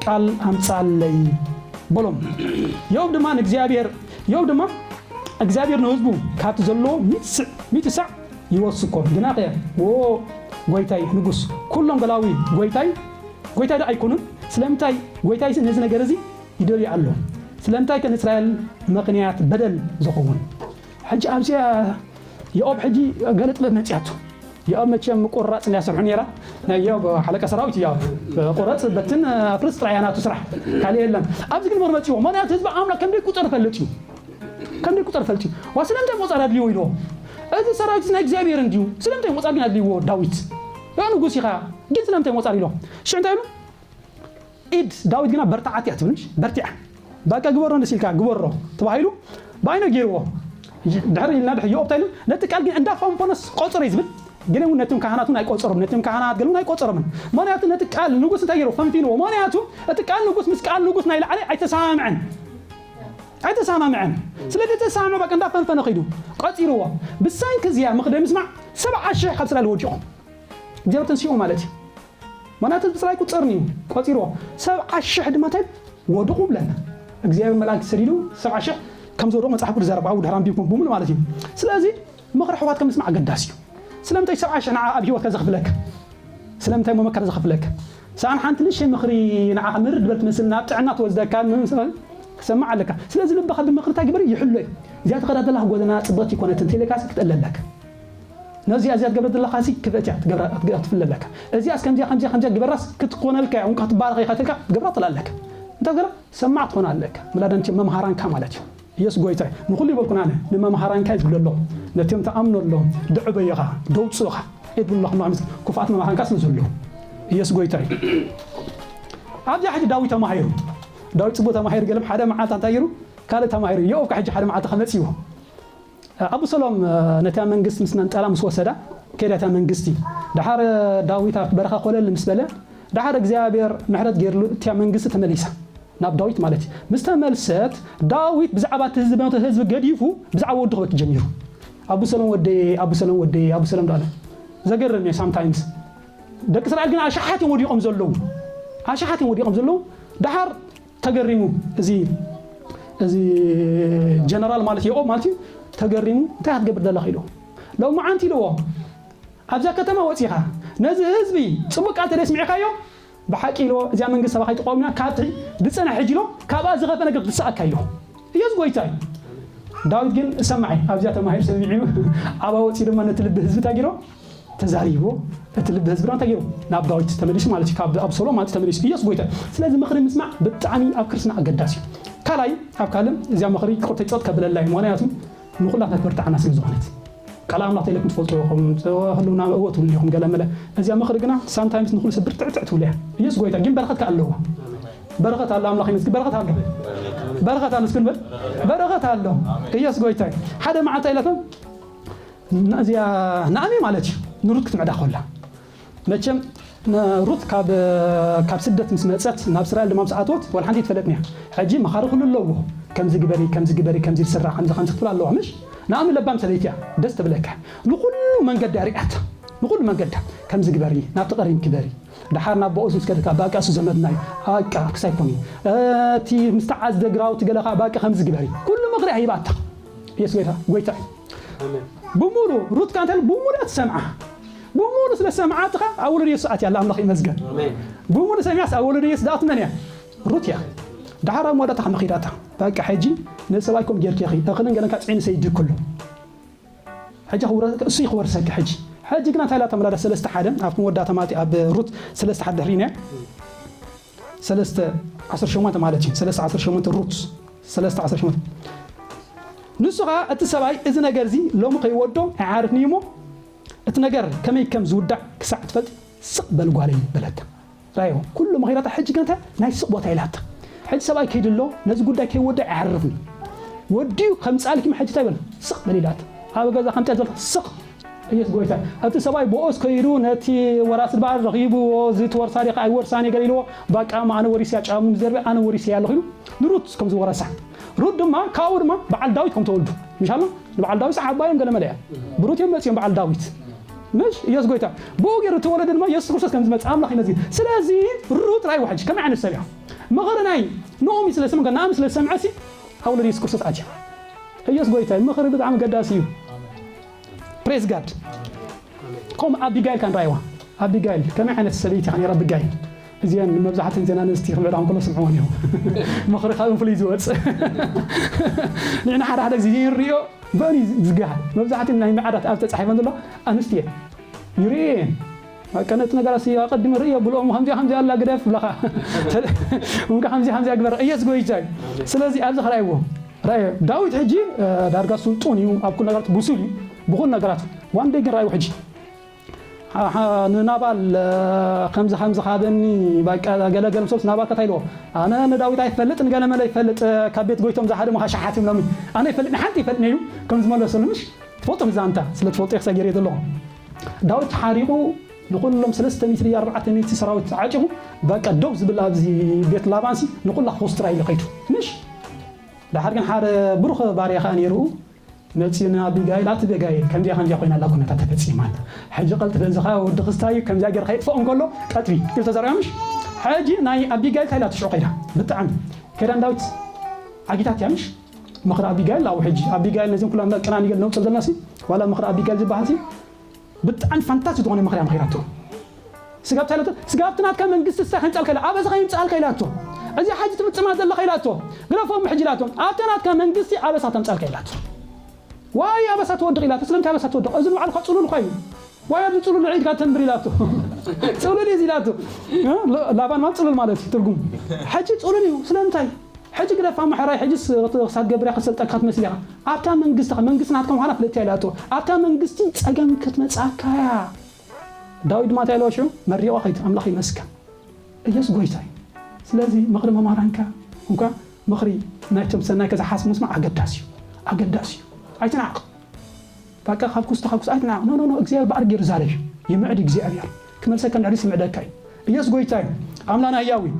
ቃል ኣምጻለይ በሎም። ዮብ ድማ ንእግዚኣብሔር ዮብ ድማ እግዚኣብሔር ንህዝቡ ካብቲ ዘለዎ ሚእቲ ሳዕ ይወስኮ። ግናኸ ዎ ጎይታይ ንጉስ ኩሎም ገላዊ ጎይታይ ጎይታይ ዶ ኣይኮኑን? ስለምንታይ ጎይታይ ነዚ ነገር እዚ ይደልዩ ኣሎ። ስለምንታይ ከ ንእስራኤል ምኽንያት በደል ዝኸውን? ሕጂ ኣብዚኣ የኦብ ሕጂ ገለ ጥበብ መጺኣቱ። የኦብ መቸም ምቁራጽ እንዲያ ሰርሑ ነይራ። ናይ የኦብ ሓለቃ ሰራዊት እዩ። ቁረጽ በትን ኣፍርስ ጥራይ ናቱ ስራሕ ካልእ የለን። ኣብዚ ግን መር መጺዎ። ምኽንያቱ ህዝቢ ኣምላኽ ከም ደይ ቁጸር ፈልጥ እዩ። ከም ደይ ቁጸር ፈልጥ እዩ። ዋ ስለምንታይ ቆጻር ኣድልዎ ኢልዎ። እዚ ሰራዊት ናይ እግዚኣብሔር እንዲዩ። ስለምንታይ ቆጻር ግን ኣድልዎ ዳዊት? ያ ንጉስ ኢኻ። ግን ስለምንታይ ቆጻር ኢልዎ? ሽዑ እንታይ ኢሉ? ኢድ ዳዊት ግና በርትዓት እያ ትብል በርቲዓ በቃ ግበሮ ንስ ኢልካ ግበሮ ተባሂሉ ብኣይነ ገይርዎ። ድሕሪ ኢልና ድሕሪ ዮብ እንታይ ኢሉ ነቲ ቃል ግን እንዳ ፋንፎነስ ቆጽሮ እዩ ዝብል። ግን እውን ነቶም ካህናት እውን ኣይቆጸሮም ነቶም ካህናት ገለ እውን ኣይቆጸሮምን። ምክንያቱ ነቲ ቃል ንጉስ እንታይ ገይርዎ ፈንፊንዎ። ምክንያቱ እቲ ቃል ንጉስ ምስ ቃል ንጉስ ናይ ላዕሊ ኣይተሰማምዐን ኣይተሰማምዐን። ስለዚ ተሰማምዐ በቃ እንዳ ፈንፈነ ከይዱ ቆጺርዎ። ብሰንኪ እዚኣ ምኽደ ምስማዕ ሰብዓ ሽሕ ካብ እስራኤል ወዲቖም እግዚኣብሔር ተንሲኡ ማለት እዩ። ምኽንያቱ ብፅራይ ቁፅርን እዩ ቆፂርዎ። ሰብዓ ሽሕ ድማ እንታይ ወድቑ ብለና እግዚኣብሔር መልኣክ ሰዲዱ ሰብዓ ሽሕ ከም ዝወደቑ መፅሓፍ ቅዱስ ዘረባ ድሕር ኣንቢብኩም ብምሉ ማለት እዩ። ስለዚ ምኽሪ ኣሕዋትካ ምስማዕ ኣገዳሲ እዩ። ስለምንታይ ሰብዓ ሽሕ ንዓ ኣብ ሂወትካ ዘኽፍለካ ስለምንታይ መመከር ዘኽፍለካ ሰኣን ሓንቲ ንእሽተይ ምኽሪ ንዓኻ ምርር ድበል ትመስል ናብ ጥዕና ትወስደካ ክሰማዕ ኣለካ። ስለዚ ልብኻ ብምኽሪ እንታይ ግበር ይሕሎ እዩ። እዚኣ ተኸዳ ዘለኻ ጎደና ፅብቕቲ ይኮነትን ተይለካ ክትእለ ኣለካ። ነዚኣ እዚኣ ትገብረ ዘለኻ ሲ ክፍእት እያ ትገብራ ትፍለ ኣለካ። እዚኣስ ከምዚኣ ከምዚኣ ከምዚኣ ግበራስ ክትኮነልካ እያ እንኳ ክትባረኸ ኢኻ ትልካ ትገብራ ትላ ኣለካ። እንታይ ትገብራ ሰማዕ ትኾን ኣለካ። ምላደንቲ መምሃራንካ ማለት እዩ። ኢየሱስ ጎይታ እዩ። ንኹሉ ይበልኩን ኣነ ንመምሃራንካ እዩ ዝብሎ ኣሎ። ነቲኦም ተኣምኖ ኣሎ ድዕበ ኢኻ ደውፅእኻ ኢት ብሎ ክማ ምስ ክፉኣት መምሃራንካ ስለ ዘሎ ኢየሱስ ጎይታ እዩ። ኣብዚኣ ሕጂ ዳዊት ተማሂሩ ዳዊት ፅቡቅ ተማሂሩ ገለም ሓደ መዓልታ እንታይ ይሩ ካልእ ተማሂሩ የኦብካ ሕጂ ሓደ መዓልታ ከመፅእዎ ኣቡሰሎም ነታ መንግስቲ ምስ መንጠላ ምስ ወሰዳ ከይዳ እታ መንግስቲ። ደሓር ዳዊት ኣብ በረኻ ኮለል ምስ በለ ደሓር እግዚኣብሔር ምሕረት ገይርሉ እታ መንግስቲ ተመሊሳ። ናብ ዳዊት ማለት እዩ። ምስ ተመልሰት ዳዊት ብዛዕባ እቲ ህዝቢ፣ ነቲ ህዝቢ ገዲፉ ብዛዕባ ወዱ ክበኪ ጀሚሩ። ኣቡሰሎም ወደየ፣ ኣቡሰሎም ወደየ፣ ኣቡሰሎም ዳለ። ዘገርም እዩ ሳምታይምስ። ደቂ እስራኤል ግን ኣሽሓት እዮም ወዲቖም ዘለዉ። ኣሽሓት እዮም ወዲቖም ዘለዉ። ደሓር ተገሪሙ እዚ፣ እዚ ጀነራል ማለት የኦ ማለት እዩ። ተገሪሙ እንታይ ክትገብር ዘለኻ ኢልዎ። ሎማዓንቲ ኢልዎ ኣብዛ ከተማ ወፂኻ ነዚ ህዝቢ ፅቡቅ ቃል ተደስሚዕካዮ ብሓቂ ኢልዎ እዚኣ መንግስቲ ሰባ ከይትቆምና ካብቲ ድፀና ሕጂ ኢሎ ካብኣ ዝኸፈ ነገር ክትስኣካ ኢልዎ። ኢየሱስ ጎይታ እዩ። ዳዊት ግን ሰማዒ ኣብዚኣ ተማሂሩ ሰሚዑ ኣብኣ ወፂኡ ድማ ነቲ ልቢ ህዝቢ ታጊሮ ተዛሪቦ። እቲ ልቢ ህዝቢ ድማ ታጊሩ ናብ ዳዊት ተመሊሱ ማለት እዩ። ካብ ኣብሰሎም ማለት ተመሊሱ ኢየሱስ ጎይታ እዩ። ስለዚ ምኽሪ ምስማዕ ብጣዕሚ ኣብ ክርስትና ኣገዳሲ እዩ። ካልኣይ ኣብ ካልእ እዚኣ ምኽሪ ቁርተይ ጸጥ ከብለላ እዩ። ምኽንያቱ ንኹላትና ትበርትዓና ስለ ዝኾነት ቃል ኣምላኽ ተይለኩም ትፈልጡ ኢኹም። ህልውና እወ ትብሉ ኢኹም ገለ መለ። እዚኣ ምኽሪ ግና ሳምታይምስ ንኹሉ ሰብ ብርትዕትዕ ትብሉ እያ። ኢየሱስ ጎይታ ግን በረኸት ከኣ ኣለዋ። በረኸት ኣሎ ኣምላኽ ይመስገን። በረኸት ኣሎ። በረኸት ኣሎ እስኪ ንበል። በረኸት ኣሎ። ኢየሱስ ጎይታ እዩ። ሓደ መዓልታ ኢላቶም እዚኣ ናእሚ ማለት እዩ ንሩት ክትምዕዳ ኮላ መቸም ሩት ካብ ካብ ስደት ምስ መፀት ናብ እስራኤል ድማ ምስ ኣተወት ወላ ሓንቲ ይትፈለጥን እያ። ሕጂ መኻሪ ኩሉ ኣለዎ። ከምዚ ግበሪ ከምዚ ግበሪ ከምዚ ዝስራ ከምዚ ከምዚ ክትብል ኣለዋ ምሽ ናእሚ ለባም ሰበይቲ እያ። ደስ ትብለካ። ንኩሉ መንገዳ ሪኣታ ንኩሉ መንገዳ ከምዚ ግበሪ ናብቲ ቀሪም ግበሪ። ደሓር ናብ ቦኦዝ ምስ ከድካ በቃ እሱ ዘመድና እዩ። በቃ ክሳይ ኮኒ እቲ ምስ ተዓዝደ ግራውቲ ገለኻ በቃ ከምዚ ግበሪ ኩሉ ምኽሪ ሂባታ። ኢየሱስ ጎይታ ጎይታ እዩ። ብሙሉ ሩት ካንተል ብሙሉ ትሰምዓ ብሙሉ ስለ ሰምዓትኻ ኣብ ወለዶ የሱስ ኣትያ ኣላ ኣምላኽ ይመስገን። ብሙሉ ሰሚዓስ ኣብ ወለዶ የሱስ ዳኣት መን እያ? ሩት እያ። ደሓር ኣብ መወዳእታ ከመኺዳታ በቃ ሕጂ ንሰብኣይ ከም ጌርኪ ኢኺ እኽልን ገለን ካብ ፅዒን ሰይድ ኩሉ ሕጂ ክውረ- እሱ ክወርሰኪ ሕጂ ሕጂ ግና እንታይ ኢላ ተመላዳ ሰለስተ ሓደ ኣብቲ መወዳእታ ማለት ኣብ ሩት ሰለስተ ሓደ ድሕሪና ሰለስተ ዓሰርተ ሸሞንተ ማለት እዩ። ሰለስተ ዓሰርተ ሸሞንተ ሩት ሰለስተ ዓሰርተ ሸሞንተ ንሱ ኸዓ እቲ ሰብኣይ እዚ ነገር እዚ ሎሚ ከይወዶ ኣይዓርፍን እዩ እሞ እቲ ነገር ከመይ ከም ዝውዳእ ክሳዕ ትፈልጥ ስቕ በል ጓለይ በለታ። ራዮ ኩሉ መኺራታ ሕጂ ከንተ ናይ ስቕ ቦታ ኢላታ። ሕጂ ሰብኣይ ከይድሎ ነዚ ጉዳይ ከይወዶ ኣይዓርፍን እዩ። ወዲኡ ከምፃልኪ ሕጂ እንታይ በል ስቕ በል ኢላታ። ኣብ ገዛ ከምፅያ ዝበልካ ስቕ እየት ጎይታ እቲ ሰብኣይ ቦኦስ ከይዱ ነቲ ወራሲ በዓል ረኺብዎ እዚ ትወርሳ ዲኻ ኣይወርሳን እየ ገለ ኢልዎ። ባቃ እሞ ኣነ ወሪስያ ጫሙ ምስ ዘርበ ኣነ ወሪስያ ኣለኹ ኢሉ ንሩት ከም ዝወረሳ ሩት ድማ ካብኡ ድማ በዓል ዳዊት ከም ተወልዱ ምሻሎ ንበዓል ዳዊት ዓባዮም ገለ መለ እያ ብሩት እዮም መፅዮም በዓል ዳዊት ምሽ ኢየሱስ ጎይታ ብኡ ገይሩ ተወለደ ድማ ኢየሱስ ክርስቶስ ከም ዝመፅእ ኣምላኽ ይመስገን። ስለዚ ሩት ራይ ውሕጅ ከመይ ዓይነት ሰብ እያ ምኽሪ ናይ ኖሚ ስለ ስምከ ናኣሚ ስለ ዝሰምዐሲ ካብ ወለድ ኢየሱስ ክርስቶስ ኣትያ ኢየሱስ ጎይታ እዩ። ምኽሪ ብጣዕሚ ገዳሲ እዩ። ፕሬዝ ጋድ። ከምኡ ኣቢጋይል ካን ራይዋ ኣቢጋይል ከመይ ዓይነት ሰበይቲ ኢኻ ነይራ ኣቢጋይል? እዚአን መብዛሕተን ዜና ኣንስቲ ክምዕዳ እንከሎ ስምዕወን እዮም። ምኽሪ ካብን ፍሉይ ዝወፅእ ንሕና ሓደ ሓደ ግዜ ይንሪኦ በእኒ ዝገሃል መብዛሕተን ናይ መዓዳት ኣብ ተፃሒፈን ዘሎ ኣንስቲ እየን ይርእየን። በቃ ነቲ ነገራት ኣቐድመ ርእዮ ብልኦም ከምዚኣ ከምዚኣ ኣላ ግደፍ ብለኻ እንካ ከምዚኣ ከምዚኣ ግበር እየስ ጎይታ እዩ። ስለዚ ኣብዚ ክረኣይዎ ራእየ ዳዊት ሕጂ ዳርጋ ስልጡን እዩ ኣብ ኩሉ ነገራት ብሱል እዩ ብኩሉ ነገራት ዋንደይ ግን ራእዩ ሕጂ ንናባል ከምዚ ከምዚ ካበኒ በቃ ገለገለ ምስ ናባል ከታይ ኢልዎ ኣነ ንዳዊት ኣይፈልጥ ንገለመለ ይፈልጥ ካብ ቤት ጎይቶም ዝሃደሙ ሸሓት እዮም ሎሚ ኣነ ይፈልጥ ንሓንቲ ይፈልጥ ነይሩ ከም ዝመለሰሉ ምሽ ትፈልጦም ዛንታ ስለ ትፈልጦ ክሳብ ገይረ ዘለኹ ዳዊት ሓሪቑ ንኹሎም ሰለስተ ሚትሪ ኣርባዕተ ሚትሪ ሰራዊት ዓጢቑ በቃ ደው ዝብል ኣብዚ ቤት ላባንሲ ንኹላ ኮስትራ ኢሉ ከይዱ ምሽ ድሓር ግን ሓደ ብሩኽ ባርያ ኸኣ ነይሩ መፂኡ ንኣቢጋይል ኣቲ ኣቢጋይል ከምዚኣ ከምዚኣ ኮይና ኣላ ኩነታት ተፈፂማ ኣላ ሕጂ ቀልጥፈ እዚ ኸዓ ወዲ ክስታይ እዩ ከምዚኣ ገይርካ የጥፍኦ እንከሎ ቀጥፊ ኢሉ ተዛሪባ ምሽ ሕጂ ናይ ኣቢጋይል ታይላ ትሽዑ ከይዳ ብጣዕሚ ከይዳ ንዳዊት ዓጊታት እያ ምሽ ምኽሪ ኣቢጋይል ኣብኡ ሕጂ ኣቢጋይል ነዚም ኩላ ቅናን ይገል ነውፅል ዘለና ሲ ዋላ ምኽሪ ኣቢጋይል ዝበሃል ሲ ብጣዕሚ ፋንታሲ ዝኾነ ምኽሪ ኣምኺራቶ ስጋብ ታይላቶ ስጋብ ናትካ መንግስቲ ስታ ከምጻልካ ኢላ ኣበሳ ከይምጻልካ ኢላቶ እዚ ሓጂ ትፍጽማ ዘለኻ ኢላቶ ግረፎም ሕጂ ኢላቶ ኣብታ ናትካ መንግስቲ ኣበሳ ተምጻልካ ኢላቶ ዋይ ኣበሳ ትወድቕ ኢላቶ ስለምንታይ ኣበሳ ትወድቕ እዚ ንባዕልካ ጽሉል ኳ እዩ ዋይ ኣብዚ ጽሉል ዒድካ ተንብር ኢላቶ ጽሉል እዩ ኢላቶ ላባን ማለት ጽሉል ማለት እዩ ትርጉም ሕጂ ጽሉል እዩ ስለምንታይ ሕጂ ግደፋ ማሕራይ ሕጂስ ክሳብ ገብርያ ክሰልጠካ ክትመስል ኢኻ ኣብታ መንግስቲ መንግስቲ ናትካ ምዃና ፍለጥያ ኢላቶ ኣብታ መንግስቲ ጸገም ክትመጻካ እያ ዳዊት ማታይ ኣለዎ ሽዑ መሪቖ ከይቱ ኣምላኽ ይመስገን ኢየሱስ ጎይታ እዩ ስለዚ ምኽሪ መማራንካ እንኳ ምኽሪ ናይቶም ሰናይ ከዝሓስቡ ምስማዕ ኣገዳሲ እዩ ኣገዳሲ እዩ ኣይትናቕ በቃ ካብ ኩስቶ ካብ ኩስ ኣይትናቕ ኖ ኖ እግዚኣብሔር ባዕሉ ገይሩ ዛረብ እዩ ይምዕድ እግዚኣብሔር ክመልሰካ ንዕሪስ ይምዕደካ እዩ ኢየሱስ ጎይታ እዩ ኣምላና ህያው እዩ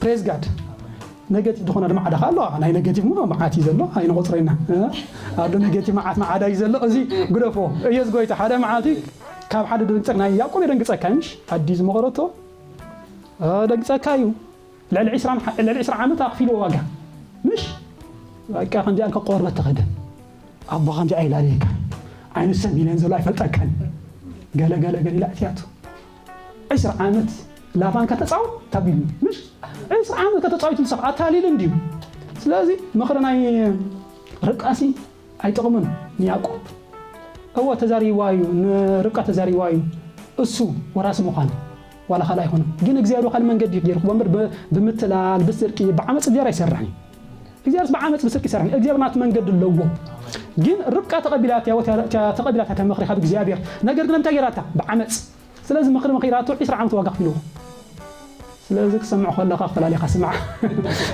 Praise God። ኔጌቲቭ ዝኾነ ድማ ዓዳ ኣሎ። ናይ ኔጌቲቭ ሞ መዓት እዩ ዘሎ፣ ኣይንቆጽረና። ኣሎ ኔጌቲቭ መዓት መዓዳ እዩ ዘሎ። እዚ ግደፎ። ኢየሱስ ጎይታ። ሓደ መዓልቲ ካብ ሓደ ደንግጸካ፣ ናይ ያዕቆብ የደንግጸካ ምሽ? ኣዲ ዝመኸረቶ፣ እ፣ ደንግጸካ እዩ። ልዕሊ ዕስራ፣ ልዕሊ ዕስራ ዓመት ኣኽፊልዎ ዋጋ። ምሽ? በቃ ከምዚኣ ኢልካ ቆርበት ተኸደ። ኣቦኻ ከምዚኣ ኢላ ኣለካ። ዓይኑ ሰብ ሚልዮን ዘሎ ኣይፈልጠካን። ገለ ገለ ገለ ኢላ እትያቱ። ዕስራ ዓመት ላባን ከተጻው ተቢሉ። ምሽ? ዕስራ ዓመት ከተጻዊቱ ንስኻ ኣታሊሉ እንድዩ። ስለዚ ምኽሪ ናይ ርብቃሲ ኣይጠቕምን ንያዕቆብ። እወ ተዛሪብዋ እዩ፣ ንርብቃ ተዛሪብዋ እዩ። እሱ ወራሲ ምዃን ዋላ ካልእ ኣይኮነን። ግን እግዚኣብሔር ካልእ መንገዲ እዩ ገይሩ ክቦ እምበር ብ-፣ ብምትላል፣ ብስርቂ፣ ብዓመፅ እግዚኣብሔር ኣይሰርሕን እዩ። እግዚኣብሔርስ ብዓመፅ ብስርቂ ይሰርሕን እዩ። እግዚኣብሔር ናቱ መንገዲ ኣለዎ። ግን ርብቃ ተቐቢላትያ፣ ወትያ-፣ ተቐቢላትያ ተመኽሪ ካብ እግዚኣብሔር። ነገር ግን እንታይ ገይራታ? ብዓመፅ። ስለዚ ምኽሪ መኺራቶ ዕስራ ዓመት ዋጋ ከፊልዎ። ስለዚ ክትሰምዕ ከለኻ ፈላሊኻ ስማዕ።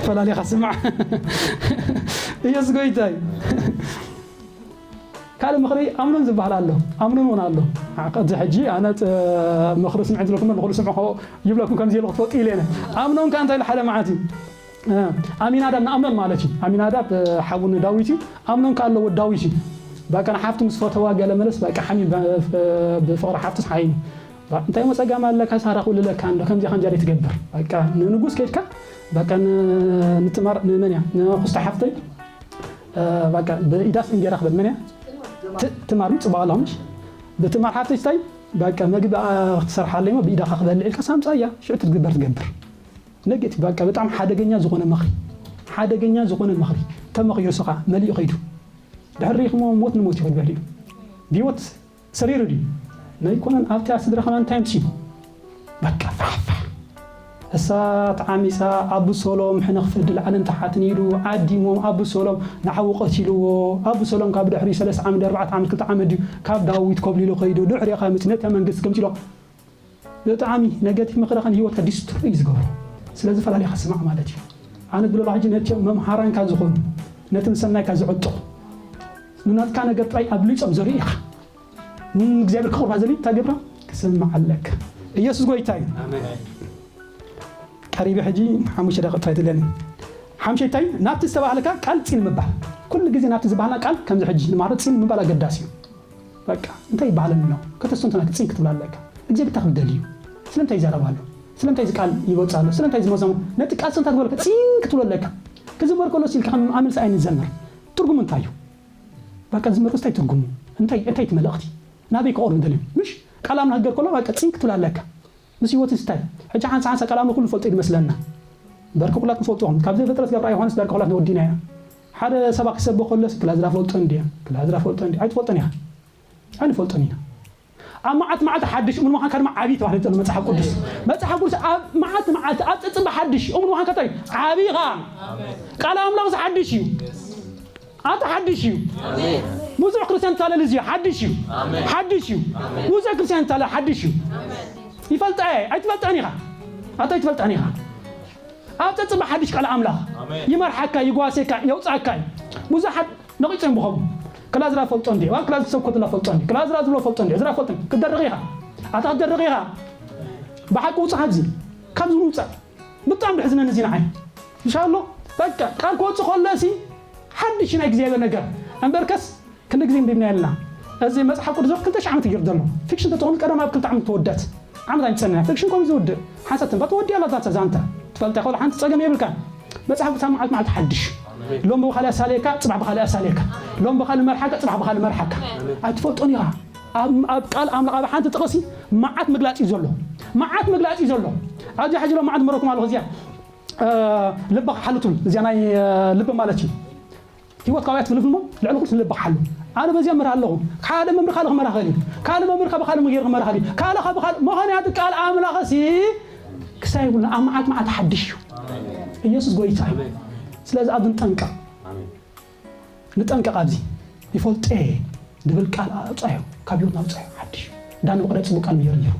ፈላሊኻ ስማዕ። ኢየሱስ ጎይታ እዩ። ካልእ ምኽሪ ኣምኖን ዝበሃል ኣሎ። ኣምኖን እውን ኣሎ። ኣብዚ ሕጂ ኣነ ጥ-፣ ምኽሪ ስምዒ ዝብለኩም ንኹሉ ስምዑ ይብለኩም ከምዚ ኢሉ ክትፈልጡ ኢለ እየ። ኣምኖን ከኣ እንታይ ኢሉ ሓደ መዓት እዩ። እ፣ ኣሚናዳብ ንኣምኖን ማለት እዩ። ኣሚናዳብ፣ እ፣ ሓቡ ንዳዊት እዩ። ኣምኖን ከኣ ኣለዎ ዳዊት እዩ። በቃ ንሓፍቱ ምስ ፈተዋ ገለ መለስ በቃ ሓሚም ብ-፣ ብ-፣ ብፍቕሪ ሓፍቱስ ሓይም። ባ-፣ እንታይ እሞ ጸጋም ኣለካ ሳራ ክውልለካ እንዶ ከምዚኣ ከምዚኣ ትገብር። በቃ ንንጉስ ከድካ በቃ ን-፣ ንትማር ንመን እያ? ንኹስታ ሓፍተይ፣ እ፣ በቃ ብኢዳስ እንጌራ ክበል መን እያ? ት-፣ ትማር ምጽባቕ ኣለኹምሽ? ብትማር ሓፍተይ ስታይ በቃ መግቢ፣ ኣ፣ ክትሰርሓለይ እሞ ብኢዳኻ ክበልዕ ኢልካ ሳምጻ እያ። ሽዑ ትግበር ትገብር። ነጌቲቭ በቃ በጣም ሓደገኛ ዝኾነ ምኽሪ። ሓደገኛ ዝኾነ ምኽሪ። ተመኺሩ ስኻ መሊኡ ከይዱ። ድሕሪ ሪኢኽሞ ሞት ንሞት እዩ ክበል እዩ። ብህይወት ሰሪሩ ድዩ? ነይኮነን ኣብቲ ስድራ ከማን እንታይ ምሲ? በቃ ፋሕፋሕ። እሳ ተዓሚጻ ኣቡሰሎም ሕነ ክፈዲ ላዕልን ታሕትን ኢሉ ዓዲሞም ኣቡሰሎም ንዓዉ ቀቲልዎ። ኣቡሰሎም ካብ ድሕሪ ሰለስተ ዓመት፣ ኣርባዕተ ዓመት፣ ክልተ ዓመት ድዩ ካብ ዳዊት ኮብሊሉ ከይዱ ድሕሪኻ ምስ ነተ መንግስቲ ከምፂሎ። ብጣዕሚ ኔጌቲቭ ምኽሪ ኸን ህይወትካ ዲስትሮይ እዩ ዝገብሮ። ስለዚ ፈላሊኻ ስማዕ ማለት እዩ። ኣነ ዝብሎ ሕጂ ነቲ መምሃራንካ ዝኾኑ፣ ነቲ ንሰናይካ ዝዕጥቑ፣ ንናትካ ነገር ጥራይ ኣብሊጾም ዘርኢ ኢኻ። ንእግዚኣብሔር ክቕርባ ዘድልዩ እንታይ ገብራ? ክስምዓ ኣለካ። ኢየሱስ ጎይታ እዩ። ኣሜን። ቀሪበ ሕጂ ሓሙሽተ ደቂቕ ጥራይ ትለኒ። ሓምሸታይ ናብቲ ዝተባህለካ ቃል ጺን ምባል። ኩሉ ግዜ ናብቲ ዝበሃልና ቃል ከምዚ ሕጂ ንማረት ጺን ምባል ኣገዳሲ እዩ። በቃ እንታይ ይበሃለኒ ኣሎ? ከተስተንተና ጺን ክትብል ኣለካ። እግዚኣብሔር እንታይ ክብል ደልዩ? ስለምንታይ ይዛረብ ኣሎ? ስለምንታይ እዚ ቃል ይወጽእ ኣሎ? ስለምንታይ እዚ መዛሙር? ነቲ ቃል ስንታ ትበለካ ጺን ክትብሎ ኣለካ። ክዝመር ከሎ ሲልካ ከም ኣምልሲ ኣይንዘመር። ትርጉሙ እንታይ እዩ? በቃ ዝመርስ እንታይ ትርጉሙ? እንታይ፣ እንታይ እቲ መልእኽቲ? ናበይ ክቐርብ ደልዩ? ምሽ ቃል ኣምላኽ ክገር ከሎ በቃ ጺን ክትብል ኣለካ። ምስ ህይወት እንታይ? ሕጂ ሓንሳ ሓንሳ ቃል ኣምላኽ ኩሉ ፈልጦ ይመስለና። በርኪ ኩላት ንፈልጦ። ካብ ዘፍጥረት ጋብራ ዮሃንስ ዳርጋ ኩላት ንወዲና ኢና። ሓደ ሰባ ክሰብኽ ከሎስ ክላዝራ ፈልጦ እንድያ፣ ክላዝራ ፈልጦ እንድያ። ኣይትፈልጦን ኢኻ። ኣይንፈልጦን ኢና። ኣብ መዓት መዓልቲ ሓድሽ እሙን ምዃንካ ድማ ዓብዪ ተባሂሉ ዘሎ መጽሓፍ ቅዱስ። መጽሓፍ ቅዱስ ኣብ መዓት መዓልቲ ኣብ ጽጽባ ሓድሽ እሙን ምዃንካ እንታይ እዩ? ዓብዪ ኢኻ። ቃል ኣምላኽ እዚ ሓድሽ እዩ። ኣታ ሓድሽ እዩ። ብዙሕ ክርስቲያን ታለል እዚ ሓድሽ እዩ። ሓድሽ እዩ። ብዙሕ ክርስቲያን ታለል ሓድሽ እዩ። ይፈልጣ እየ፣ ኣይትፈልጣን ኢኻ። ኣታ ኣይትፈልጣን ኢኻ። ኣብ ጸጽባ ሓድሽ ቃል ኣምላኽ ይመርሓካ፣ ይጓሴካ፣ የውጻካ እዩ። ብዙሓት ነቒጾም ብኸሙ። ክላዝራ ፈልጦ እንዲ፣ ዋ ክላዝ ሰብኮትላ ፈልጦ እንዲ፣ ክላዝራ ዝብሎ ፈልጦ እንዲ፣ ዕዝራ ፈልጦ እንዲ፣ ክትደርቕ ኢኻ። ኣታ ክትደርቕ ኢኻ። ብሓቂ ውጻእ ኣብዚ። ካብዚ ንውጻእ። ብጣዕሚ ደሕዝነኒ እዚ ንዓይ። ኢንሻኣሎ በቃ ቃል ክወጽእ ከሎ ሲ ሓድሽ ናይ እግዚኣብሔር ነገር። እምበርከስ ክንዲ ግዜ እንዲብና የልና። እዚ መጽሓፍ ቅዱስ ክልተ ሺሕ ዓመት ይገይር ዘሎ። ፊክሽን ተትኾኑ ቀደም ኣብ ክልተ ዓመት ተወደት። ዓመት ኣይትጸንሕ። ፊክሽን ከምኡ ዝውድእ። ሓንሳብ ትንባ ተወዲኣ ኣላ ዛንታ ዛንታ። ትፈልጣ ከሎ ሓንቲ ጸገም የብልካን። መጽሓፍ ቅዱስ ኣብ መዓልቲ መዓልቲ ሓድሽ። ሎም ብኻልእ ኣሳልየካ፣ ጽባሕ ብኻልእ ኣሳልየካ። ሎም ብኻልእ መርሓካ፣ ጽባሕ ብኻልእ መርሓካ። ኣይትፈልጦን ኢኻ። ኣብ፣ ኣብ ቃል ኣምላኽ ኣብ ሓንቲ ጥቕሲ መዓት ምግላጽ እዩ ዘሎ። መዓት ምግላጽ እዩ ዘሎ። ኣብዚ ሕጂ ሎም መዓት መረኩም ኣለኹ እዚኣ፣ እ፣ ልብኻ ሓሉ ትብል። እዚኣ ናይ፣ እ፣ ልቢ ማለት እዩ። ህይወት ካብያ ትብል እሞ ልዕሊ ኩሉ ልብኻ ሓሉ። ኣነ በዚኣ እምርህ ኣለኹ። ሓደ መምህር ካልእ ክመራኸል እዩ። ካልእ መምህር ካብ ካልእ መምህር ክመራኸል እዩ። ካልእ ካብ ካልእ ምኽንያቱ ቃል ኣምላኽ ሲ ክሳይ ይብልና ኣብ መዓት መዓት ሓድሽ እዩ። ኢየሱስ ጎይታ እዩ። ስለዚ ኣብ ንጠንቀቕ። ንጠንቀቕ ኣብዚ። ይፈልጦ እየ ድብል ቃል ኣውጻዮ፣ ካብ ህይወትና ኣውጻዮ፣ ሓድሽ። ዳን ብቕረ ጽቡቕ ቃል ምየር ነይሩ።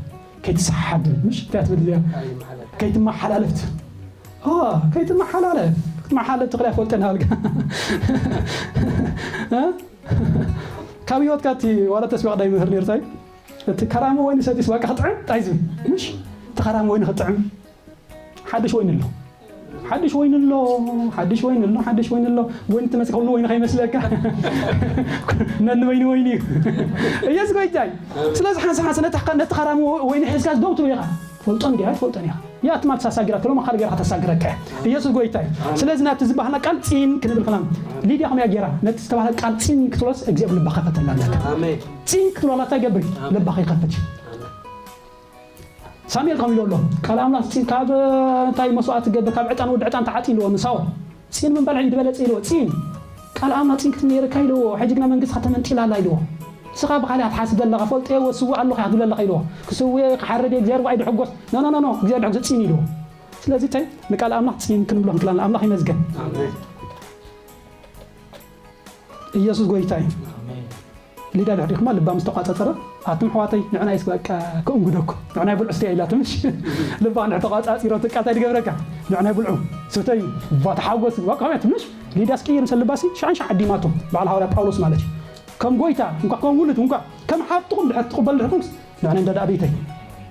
ከይትሰሓሓብ፣ ምሽ? እንታይ ትብል እዚኣ? ከይትመሓላለፍ። ኦ፣ ከይትመሓላለፍ። ክትመሓላለፍ ትኽእል ኣይፈልጠን ሃልካ። እ? ካብ ህይወትካ እቲ ዋላ ተስቢቕ ዳይ ምህር ነይሩ ታይ? እቲ ከራሚ ወይኒ ሰቲስ በቃ ክጥዕም ታይ ዝብል? ምሽ? እቲ ከራሚ ወይኒ ክጥዕም። ሓድሽ ወይኒ ኣሎ። ሓድሽ ወይኒ ኣሎ፣ ሓድሽ ወይኒ ኣሎ፣ ሓድሽ ወይኒ ኣሎ። ወይኒ ትመስል ከሉ ወይኒ ከይመስለካ። ነኒ ወይኒ ወይኒ እዩ። ኢየሱስ ጎይታይ። ስለዚ ሓንሳ ሓንሳ ነቲ ነቲ ኻራሚ ወይኒ ሒዝካ ደው ትብል ኢኻ። ፈልጦን ዲያ ፈልጦን ኢኻ። ያ ትማል ተሳሳግራ ትሎ መኻል ገራ ተሳግረካ። ኢየሱስ ጎይታይ። ስለዚ ናቲ ዝበሃልና ቃል ጺን ክንብል ከላም ሊድያ ከመያ ገራ ነቲ ዝተባህለ ቃል ጺን ክትሎስ እግዚኣብሔር ልባ ከፈተላ። ኣሜን። ጺን ክትሎላ እንታይ ገብር? ኣሜን። ልባ ከይከፍት። ኣሜን። ሳሙኤል ከምኡ ኢሉ ኣሎ። ቃል ኣምላኽ ጺን ካብ እንታይ መስዋዕት ትገብር ካብ ዕጣን ወዲ ዕጣን ተዓጺ ኢልዎ ንሳኦል። ጺን ምንባል ዒድ በለጽ ኢልዎ። ጺን ቃል ኣምላኽ ጺን ክትነየረካ ኢልዎ። ሕጂ ግና መንግስቲ ከተመንጢላ ኣላ ኢልዎ። ንስኻ ብኻልእ ክትሓስብ ዘለኻ ፈልጠ ወስው ኣለኹ ክትብል ኣለኻ ኢልዎ። ክስውየ ክሓርድ እግዚኣብሔር ባይ ድሕጎስ። ኖ ኖ ኖ ኖ እግዚኣብሔር ድሕጎስ ጺን ኢልዎ። ስለዚ እንታይ ንቃል ኣምላኽ ጺን ክንብሎ ክንክላል ኣምላኽ ይመዝገን። ኣሜን። ኢየሱስ ጎይታ እዩ። ሊዳ ድሕሪኹማ ልባ ምስ ተቋጻጸረ ኣቱም ኣሕዋተይ ንዕና ይስ በቃ ክእንግደኩ ንዕና ይብልዑ ስትያ ኢላትምሽ። ልባ ንሕ ተቋጻጺሮ ትቃታይ ድገብረካ ንዕና ይብልዑ ስተዩ ባ ተሓጎስ በቃ ትምሽ። ሊዳ ስቅይር ምስ ልባሲ ሻንሻ ዓዲማቶ በዓል ሃዋርያ ጳውሎስ ማለት እዩ። ከም ጎይታ እንኳ ከም ውሉድ እንኳ ከም ሓፍትኹም ድሕር ትቕበል ድሕርኩምስ ንዕና እንዳ ደኣ ቤተይ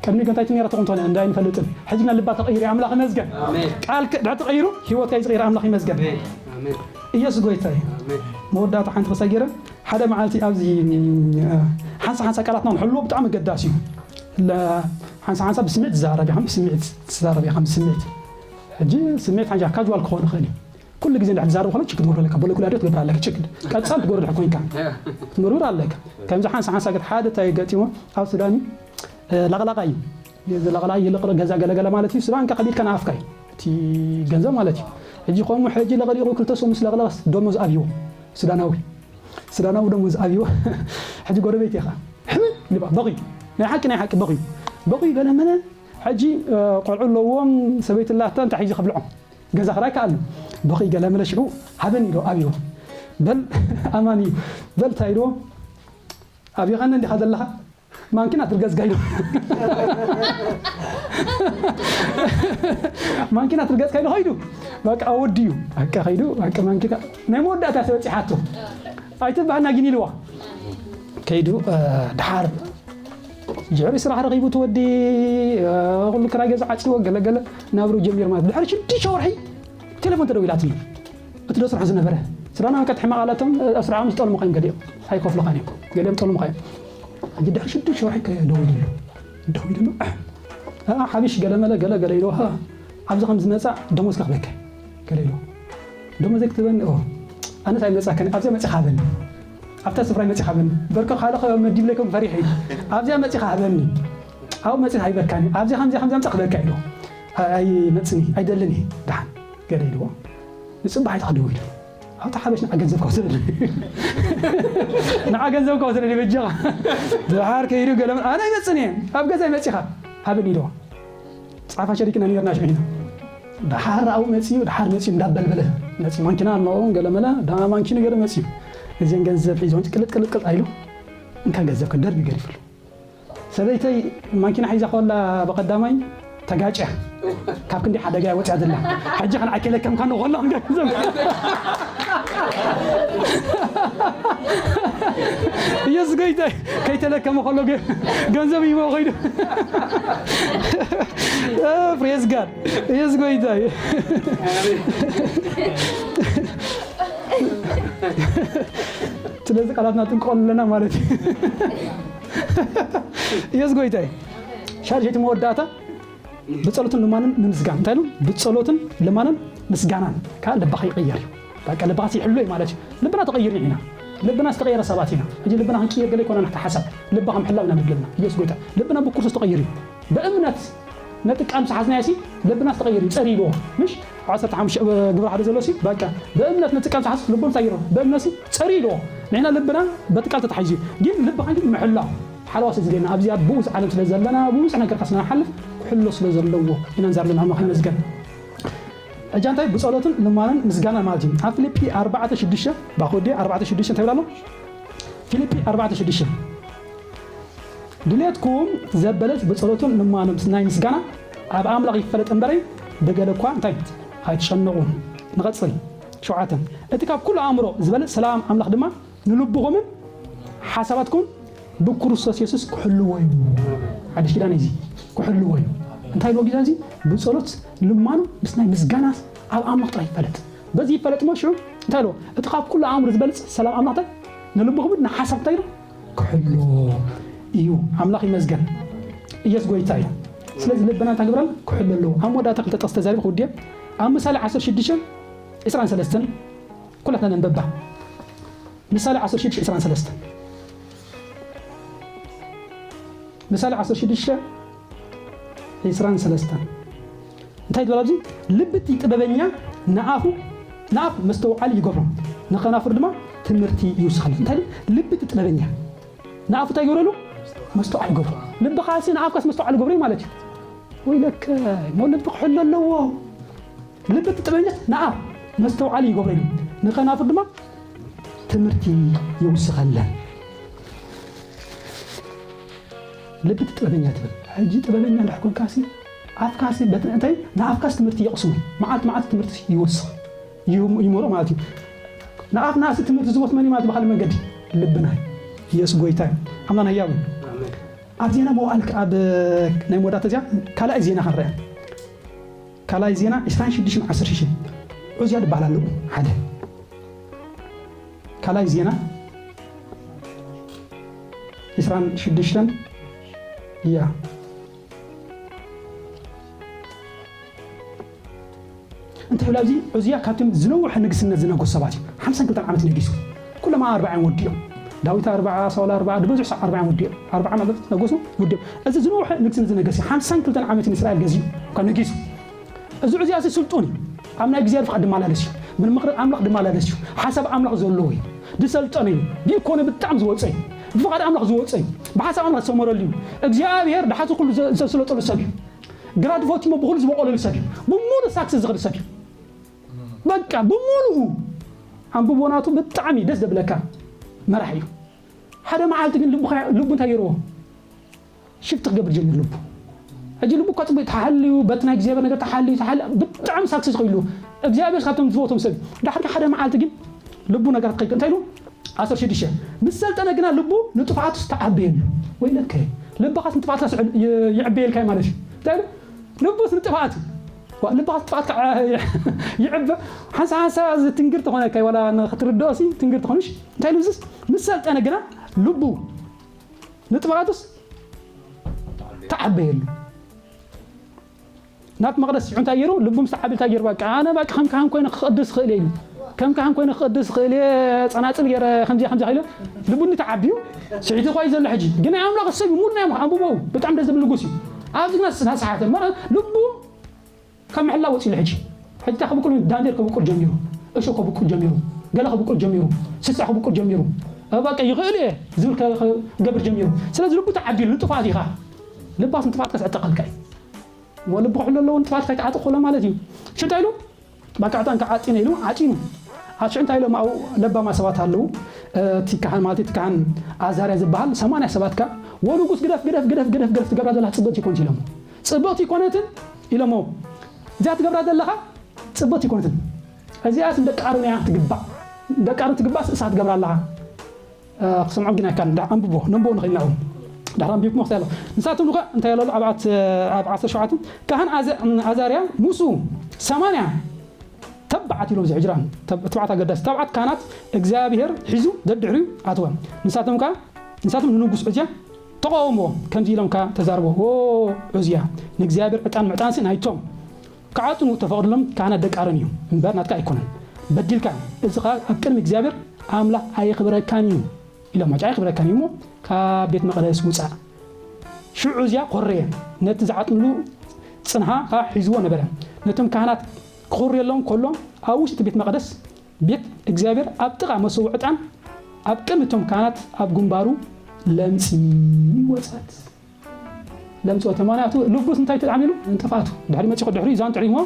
ቅድሚ ገንታይ ትነራ ተቕንቶነ እንዳ ኣይንፈልጥን። ሕጂ ግና ልባ ተቐይሩ ኣምላኽ ይመስገን። ኣሜን። ቃል ድሕር ተቐይሩ ህይወት ከይ ዝቐይር ኣምላኽ ይመስገን። ኣሜን። ኣሜን። ኢየሱስ ጎይታ እዩ። ኣሜን። መወዳእታ ሓንቲ ክሰጊረ ሓደ መዓልቲ ኣብዚ ሓንሳ ሓንሳ ቃላትና ንሕልዎ ብጣዕሚ ገዳሲ እዩ። ሓንሳ ሓንሳ ብስምዒት ትዛረብ ኢኻ ብስምዒት ትዛረብ ኢኻ ብስምዒት ሕጂ ስምዒት ሓንሻ ካጅዋል ክኾን ይኽእል እዩ። ኩሉ ግዜ እንዳ ትዛረብ ከሎ ችክ ትገብሮ ኣለካ በለ ኩላዶ ትገብር ኣለካ ችክ ቀጻል ትገብሮ ድሕር ኮይንካ ትምርምር ኣለካ። ከምዚ ሓንሳ ሓንሳ ገት ሓደ እንታይ ገጢሞ ኣብ ሱዳን ለቕላቓ እዩ። ለቕላቕ ይልቕር ገዛ ገለገለ ማለት እዩ። ስባንካ ከቢድካ ንኣፍካ እዩ እቲ ገንዘብ ማለት እዩ። ሕጂ ከምኡ ሕጂ ለቕሊቑ ክልተ ሰው ምስ ለቕለቐስ ደሞዝ ኣብይዎ ሱዳናዊ ሱዳናዊ ደሞዝ ኣብይዎ። ሕጂ ጎረቤት ኢኻ ሕም ልባ በቒ ናይ ሓቂ ናይ ሓቂ በቒ በቒ ገለ መለ። ሕጂ ቆልዑ ኣለዎም ሰበይቲ ላታ እንታይ ሒዚ ከብልዖም ገዛ ክራይ ከኣሉ በቒ ገለ መለ ሽዑ ሃበኒ ኢሎ ኣብይዎ። በል ኣማን እዩ። በል እንታይ ኢልዎ ኣብይኻነ እንዲኻ ዘለኻ ማንኪና ትርገጽካ ኢሉ ማንኪና ትርገጽካ ኢሉ ኸይዱ በቃ ወዲ እዩ በቃ ኸይዱ በቃ ማንኪና ናይ መወዳእታ ተበጺሓቶ ኣይትበሃና ግን ኢልዋ ከይዱ ድሓር ጅዕሪ ስራሕ ረኺቡ ትወዲ ኩሉ ክራይ ገዛ ዓጺዎ ገለገለ ናብሩ ጀሚር ማለት ድሕሪ ሽዱሽተ ወርሒ ቴሌፎን ተደዊላትኒ እቲ ዶ ስራሕ ዝነበረ ስራና በቃ ትሕመቕ ኣለቶም ኣብ ስራሖም ዝጠልሙኻ እዮም ገሊኦም ኣይከፍሉኻን እዮም ገሊኦም ጠልሙኻ እዮም ሕጂ ድሕሪ ሽዱሽተ ወርሒ ከደዊሉ ደዊሉ ሓቢሽ ገለመለ ገለ ገለ ኢሉ ኣብዚ ከም ዝመፃ ደሞዝ ከኽበካ ገለ ኢሉ ደሞዘይ ክትበኒ ኣነስ ኣይመፃከኒ ኣብዚኣ መፂኻ ሃበኒ ኣብታ ስፍራ መፂኻ ሃበኒ በርከ ካልእ መዲብለይ ከም ፈሪሐ ኣብዚኣ መፂኻ ሃበኒ ኣብኡ መፂኻ ሃበካኒ ኣብዚኣ ከምዚኣ ከምዚኣ ምፃ ክበካ ኢሉ ኣይመፅኒ ኣይደልን ደሓን ገለ ኢልዎ ንፅባሕ ኣይትኽደው ኢሉ ኣብታ ሓበሽ ንዓ ገንዘብ ከውስደኒ ንዓ ገንዘብ ከውስደኒ በጃኻ ድሓር ከይዱ ገለ ኣነ ይመፅን እየ ኣብ ገዛ ይመፂኻ ሃበኒ ኢልዎ ፃፋ ሸሪክና ነርና ሽዑ ኢና ድሓር ኣብኡ መፅኡ ድሓር መፅኡ እንዳበልበለ መፅኡ ማንኪና ኣለዎ ገለመለ ዳ ማንኪኑ ገለ መፅኡ እዚን ገንዘብ ሒዞም ቅልጥ ቅልጥ ቅልጥ ኣይሉ እንካ ገንዘብ ከደርቢ ገሪፍሉ ሰበይተይ ማኪና ሒዛ ከላ ብቐዳማይ ተጋጭያ ካብ ክንዲ ሓደጋ ወፅያ ዘላ ሕጂ ከን ኣይከለከምካ ንኸሎ ኢየሱስ ጎይታይ ከይተለከመ ከሎ ገንዘብ ይቦ ከይዱ praise God ኢየሱስ ጎይታይ ስለዚ ቃላትና ጥንቀሉ ኣለና ማለት እዩ ኢየሱስ ጎይታይ ሻርጀቲ መወዳእታ ብጸሎትን ልማንን ንምስጋን እንታይ ኢሉ ብጸሎትን ልማንን ምስጋናን ከዓ ልባኻ ይቕየር እዩ በቃ ልባኻ ይሕሎ እዩ ማለት እዩ ልብና ተቐይሩ ኢና ልብና ዝተቐየረ ሰባት ኢና ሕጂ ልብና ክንቅየር ገለ ይኮና ናሕታ ሓሳብ ልባኻ ምሕላው ኢና ንብለና ኢየሱስ ጎይታ ልብና ብክርስቶስ ተቐይሩ እዩ ብእምነት ነቲ ቃል ምስ ሓዝናዮ ሲ ልብና ዝተቐይሩ እዩ ጸሪይዎ ምሽ ዓሰርተ ሓሙሽተ ግብረ ሓደ ዘሎ ሲ በቃ ብእምነት ነቲ ቃል ምስ ሓዝናዮ ልቦም እንታይ ይሮ ብእምነት ሲ ጸሪይዎ ንሕና ልብና በቲ ቃል ተታሒዙ እዩ ግን ልብኻ ግን ምሕላው ሓለዋ ስለ ዝደና ኣብዚኣ ብኡስ ዓለም ስለ ዘለና ብብዙሕ ነገር ከስና ንሓልፍ ክሕሎ ስለ ዘለዎ ኢና ንዛር ዘለና ኣምላኽ ይመስገን ሕጂ እንታይ ብጸሎትን ልማንን ምስጋና ማለት እዩ ኣብ ፊልፒ ኣርባዕተ ሽዱሽተ ባኮዲ ኣርባዕተ ሽዱሽተ እንታይ ብላሎ ፊልፒ ኣርባዕተ ሽዱሽተ ድሌትኩም ዘበለጽ ብጸሎትን ልማንን ናይ ምስጋና ኣብ ኣምላኽ ይፈለጥ እምበረይ ብገለ እኳ እንታይ ኣይትጨነቑ ንቐጽል ሸውዓተ እቲ ካብ ኩሉ ኣእምሮ ዝበለጽ ሰላም ኣምላኽ ድማ ንልብኹምን ሓሳባትኩም ብክርስቶስ የሱስ ክሕልዎ እዩ ሓድሽ ኪዳን እዚ ክሕልዎ እዩ እንታይ ኢልዎ ጊዛ እዚ ብጸሎት ልማኑ ምስ ናይ ምስጋና ኣብ ኣምላኽ ጥራይ ይፈለጥ። በዚ ይፈለጥ እሞ ሽዑ እንታይ ኣሎ? እቲ ካብ ኩሉ ኣእምሮ ዝበልጽ ሰላም ኣምላኽ እንታይ? ንልቡ ክብል ንሓሳብ እንታይ ኢሉ? ክሕሎ እዩ። ኣምላኽ ይመስገን። ኢየሱስ ጎይታ እዩ። ስለዚ ልብና እንታይ ክብረል? ክሕሎ ኣለዎ። ኣብ መወዳእታ ክልተ ጥቕሲ ተዛሪበ ክውድየ። ኣብ ምሳሌ ዓሰርተ ሽዱሽተ ዕስራን ሰለስተን ኩላትና ነንበባ። ምሳሌ ዓሰርተ ሽዱሽተ ዕስራን ሰለስተን። ምሳሌ ዓሰርተ ሽዱሽተ ዕስራን ሰለስተን። እንታይ ትብል ኣብዚ? ልቢ እቲ ጥበበኛ ንኣፉ፣ ንኣፍ መስተውዓሊ ይገብሮ፣ ንኸናፍር ድማ ትምህርቲ ይውስኸሉ። እንታይ ትብል? ልቢ እቲ ጥበበኛ ንኣፉ እንታይ ይገብረሉ? መስተውዓሊ ይገብሮ። ልብኻሲ ንኣፍካስ መስተውዓሊ ይገብሮ እዩ ማለት እዩ። ወይለከ፣ እሞ ልቢ ክሕሎ ኣለዎ። ልቢ እቲ ጥበበኛ ንኣፍ መስተውዓሊ ይገብሮ እዩ፣ ንኸናፍር ድማ ትምህርቲ ይውስኸለን። ልቢ እቲ ጥበበኛ ትብል። ሕጂ ጥበበኛ እንድሕር ኮንካሲ፣ ኣፍካሲ በቲ እንታይ ንኣፍካስ ትምህርቲ የቕስሙ። መዓልቲ መዓልቲ ትምህርቲ ይወስኽ። ይም-፣ ይመሮ ማለት እዩ። ንኣፍናሲ ትምህርቲ ዝወስድ መን እዩ ማለት ብኻልእ መንገዲ? ልብና እዩ። ኢየሱስ ጎይታ እዩ። ኣምላኽና ህያው እዩ። ኣሜን። ኣብ ዜና መዋዕል ከ-፣ ኣብ ናይ መወዳእታ እዚኣ ካልኣይ ዜና ክንርአ። ካልኣይ ዜና ዕስራን ሽዱሽተን ዓሰርተ ሽዱሽተ። ዑዝያ ዝበሃል ኣለዉ። ሓደ። ካልኣይ ዜና ዕስራን ሽዱሽተን። ያ። እንታይ ይብል ኣብዚ? ዑዝያ ካብቶም ዝነውሐ ንግስነት ዝነገሱ ሰባት እዩ። ሓምሳን ክልተን ዓመት ነጊሱ። ኩሎም ኣርብዓ እዮም ወዲኦም። ዳዊት ኣርብዓ፣ ሳውል ኣርብዓ፣ ዝበዝሑ ሰብ ኣርብዓ እዮም ወዲኦም። ኣርብዓ ዓመት ነገሱ፣ ወዲኦም። እዚ ዝነውሐ ንግስነት ዝነገሰ እዩ። ሓምሳን ክልተን ዓመት ንእስራኤል ገዚኡ፣ እኳ ነጊሱ። እዚ ዑዝያ እዚ ስልጡን እዩ። ኣብ ናይ እግዚኣብሔር ፍቓድ ድማላለስ እዩ። ብምኽሪ ኣምላኽ ድማላለስ እዩ። ሓሳብ ኣምላኽ ዘለዎ እዩ። ዝሰልጠነ እዩ። ብኢኮኖሚ ብጣዕሚ ዝወፀ እዩ። ብፍቓድ ኣምላኽ ዝወፀ እዩ። ብሓሳብ ኣምላኽ ዝሰመረሉ እዩ። እግዚኣብሔር ድሓቱ ኩሉ ዘ-፣ ዘስለጠሉ ሰብ እዩ። ግራት ፎቲሞ ብኹሉ ዝበቆለሉ ሰብ እዩ። ብሙሉ ሳክስ ዝኽእል ሰብ እዩ። በቃ ብሙሉኡ ኣንብቦ ናቱ ብጣዕሚ ደስ ዘብለካ መራሒ እዩ። ሓደ መዓልቲ ግን ልቡ ኸ-፣ ልቡ እንታይ ገይርዎ? ሽፍት ክገብር ጀሚሩ ልቡ። ሕጂ ልቡ እኳ ጽቡቅ ተሓልዩ፣ በቲ ናይ እግዚኣብሔር ነገር ተሓልዩ፣ ተሓል-፣ ብጣዕሚ ሳክሰስ ኾይሉ፣ እግዚኣብሔር ካብቶም ዝፈትዎም ሰብ እዩ። ድሓር ግን ሓደ መዓልቲ ግን ልቡ ነገራት ከይከ-፣ እንታይ ኢሉ? ዓሰርተ ሽዱሽተ። ምስ ሰልጠነ ግና ልቡ ንጥፍኣቱ ዝተዓበየሉ። ወይለከ፣ ልብኻስ ንጥፍኣትካ ስዕብ-፣ ይ-፣ ይዕበየልካ እዩ ማለት እዩ። እንታይ ኢሉ? ልቡስ ንጥፍኣቱ። ዋ፣ ልብኻስ ንጥፍኣትካ ይዕበ-፣ ሓንሳ ሓንሳ እዚ ትንግርት ኾነካ፣ ዋላ ንኽትርድኦ ሲ ትንግርት ኾኑሽ። እንታይ ኢሉ እዚስ? ምስ ሰልጠነ ግና ልቡ ንጥፍኣቱስ ተዓበየሉ። ናብቲ መቕደስ ሽዑ እንታይ ገይሩ? ልቡ ምስ ተዓበየ እንታይ ገይሩ? በቃ፣ ኣነ በቃ ከም ካህን ኮይነ ክቕድስ ክእል እየ ኢሉ። ከም ካህን ኮይነ ክቕድስ ክእል እየ፣ ጸናጽል ገይረ ከምዚኣ፣ ከምዚኣ ኢሉ። ልቡ እንዲ ተዓብዩ፣ ስዒቱ እኳ እዩ ዘሎ ሕጂ። ግን ናይ ኣምላኽ ሰብ እዩ፣ ሙሉ ናይ ኣምላኽ ኣንብቦ፣ ብጣዕሚ ደስ ዝብል ንጉስ እዩ። ኣብዚ ግና ስና ሰሓተ። መረ-፣ ልቡ ካብ ምሕላው ወፂኡ ሕጂ። ሕጂ እንታይ ከብቁል? ዳንዴር ከብቁል ጀሚሩ፣ እሾ ከብቁል ጀሚሩ፣ ገለ ከብቁል ጀሚሩ፣ ስሳ ከብቁል ጀሚሩ። እ፣ በቃ ይኽእል እየ ዝብል ከ-፣ ከ-፣ ክገብር ጀሚሩ። ስለዚ ልቡ ተዓቢሉ፣ ንጥፋት ኢኻ። ልባስ ንጥፋት ከስዕጠቐልካ እዩ። እሞ ልቢ ክሕሉ ኣለዎ፣ ንጥፋት ከይተዓጥቕ ከሎ ማለት እዩ። ሽዑ እንታይ ኢሉ? በቃ ዕጣን ከዓጢነ ኢሉ ዓጢኑ። ኣብ ሽዑ እንታይ ኢሎም ኣብኡ ለባማ ሰባት ኣለዉ። እ፣ እቲ ካህን ማለት እቲ ካህን ኣዛርያ ዝበሃል ሰማንያ ሰባት ከ፣ "ወንጉስ ግደፍ፣ ግደፍ፣ ግደፍ፣ ግደፍ፣ ግደፍ ትገብራ ዘለኻ ጽብቕቲ ኣይኮነትን" ኢሎሞ። "ጽብቕቲ ኣይኮነትን" ኢሎሞ። "እዚኣ ትገብራ ዘለኻ ጽብቕቲ ኣይኮነትን። እዚኣስ ንደቂ ኣሮን እያ ትግባእ። ደቂ ኣሮን ትግባእስ እሳ ትገብራ ኣለኻ። እ፣ ክሰምዖም ግን ኣይካልን። ዳ-፣ ኣንብቦ፣ ነንብቦ ንኽእል ኢና እውን። ድሕሪ ኣንቢብኩሞ ክሳይ ኣሎ። ንሳቶም ከ እንታይ ኣሎ? ኣብ ዓት-፣ ኣብ ዓሰርተ ሸውዓተ፣ ካህን ኣዘ-፣ ኣዛርያ ምስኡ ሰማንያ ተባዓት ኢሎም ዝሕጅራን፣ ተብ-፣ ትብዓት ኣገዳሲ፣ ተብዓት ካህናት እግዚኣብሔር ሒዙ ደድሕሪኡ ኣትወ። ንሳቶም ከ፣ ንሳቶም ንንጉስ ዑዝያ ተቓወምዎ፣ ከምዚ ኢሎም ከ ተዛርቦ፣ "ኦ ዑዝያ፣ ንእግዚኣብሔር ዕጣን ምዕጣንሲ ናይቶም ክዓጥኑ ተፈቕድሎም ካህናት ደቂ ኣሮን እዩ፣ እምበር ናትካ ኣይኮነን። በዲልካ፣ እዚ ኸኣ ኣብ ቅድሚ እግዚኣብሔር ኣምላኽ ኣየኽብረካን እዩ" ኢሎም፣ "ዋጫ ኣየኽብረካን እዩ እሞ ካብ ቤት መቕደስ ውጻእ።" ሽዑ ዑዝያ ኾረየ፣ ነቲ ዝዓጥንሉ ጽንሃ ኸኣ ሒዝዎ ነበረ። ነቶም ካህናት ክኹርየሎም ከሎ፣ ኣብ ውሽጢ ቤት መቕደስ ቤት እግዚኣብሔር ኣብ ጥቓ መሰውኢ ዕጣን ኣብ ቅድሚ እቶም ካህናት ኣብ ግንባሩ ለምጺ ወጸት። ለምጺ ወጸት፣ ምኽንያቱ ልቡስ እንታይ ተዓሚሉ? ንጥፍኣቱ። ድሕሪ መጺኡ ድሕሪ ይዛን ጥዑይ እሞ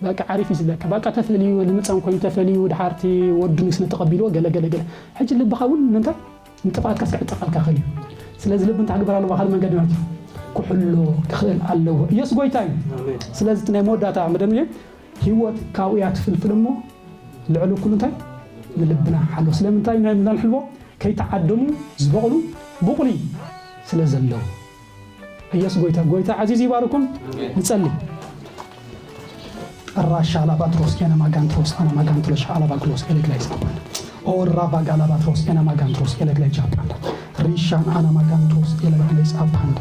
በቃ ዓሪፍ እዩ ዝብለካ። በቃ ተፈልዩ፣ ልምጻን ኮይኑ ተፈልዩ፣ ድሓርቲ ወዱ ንስነ ተቐቢልዎ፣ ገለ፣ ገለ፣ ገለ። ሕጂ ልብኻ እውን ንምንታይ? ንጥፍኣትካ ክዕጠቐልካ ክእል እዩ። ስለዚ ልቢ እንታይ ክግበር ኣለዎ? ካልእ መንገዲ ማለት እዩ። ክሕሎ ክኽእል ኣለዎ። ኢየሱስ ጎይታ እዩ። ኣሜን። ስለዚ እቲ ናይ መወዳእታ መደምደሚ ህይወት ካብኡ እያ ትፍልፍል እሞ ልዕሊ ኩሉ እንታይ? ንልብና ሓሎ። ስለምንታይ ናይ ምናን ሕልቦ? ከይተዓደሙ ዝበቕሉ ብቑሊ ስለ ዘለዉ። ኢየሱስ ጎይታ፣ ጎይታ ዓዚዙ ይባርኩም። ኣሜን። ንጸሊ። ራሻ ላባትሮስ ኤና ማጋንትሮስ ኣና ማጋንትሮስ ኣላባግሎስ ኤሌግላይስ ኣፓንዳ። ኦራ ባጋ ላባትሮስ ኤና ማጋንትሮስ ኤሌግላይ ጃፓንዳ። ሪሻን ኣና ማጋንትሮስ ኤሌግላይስ ኣፓንዳ።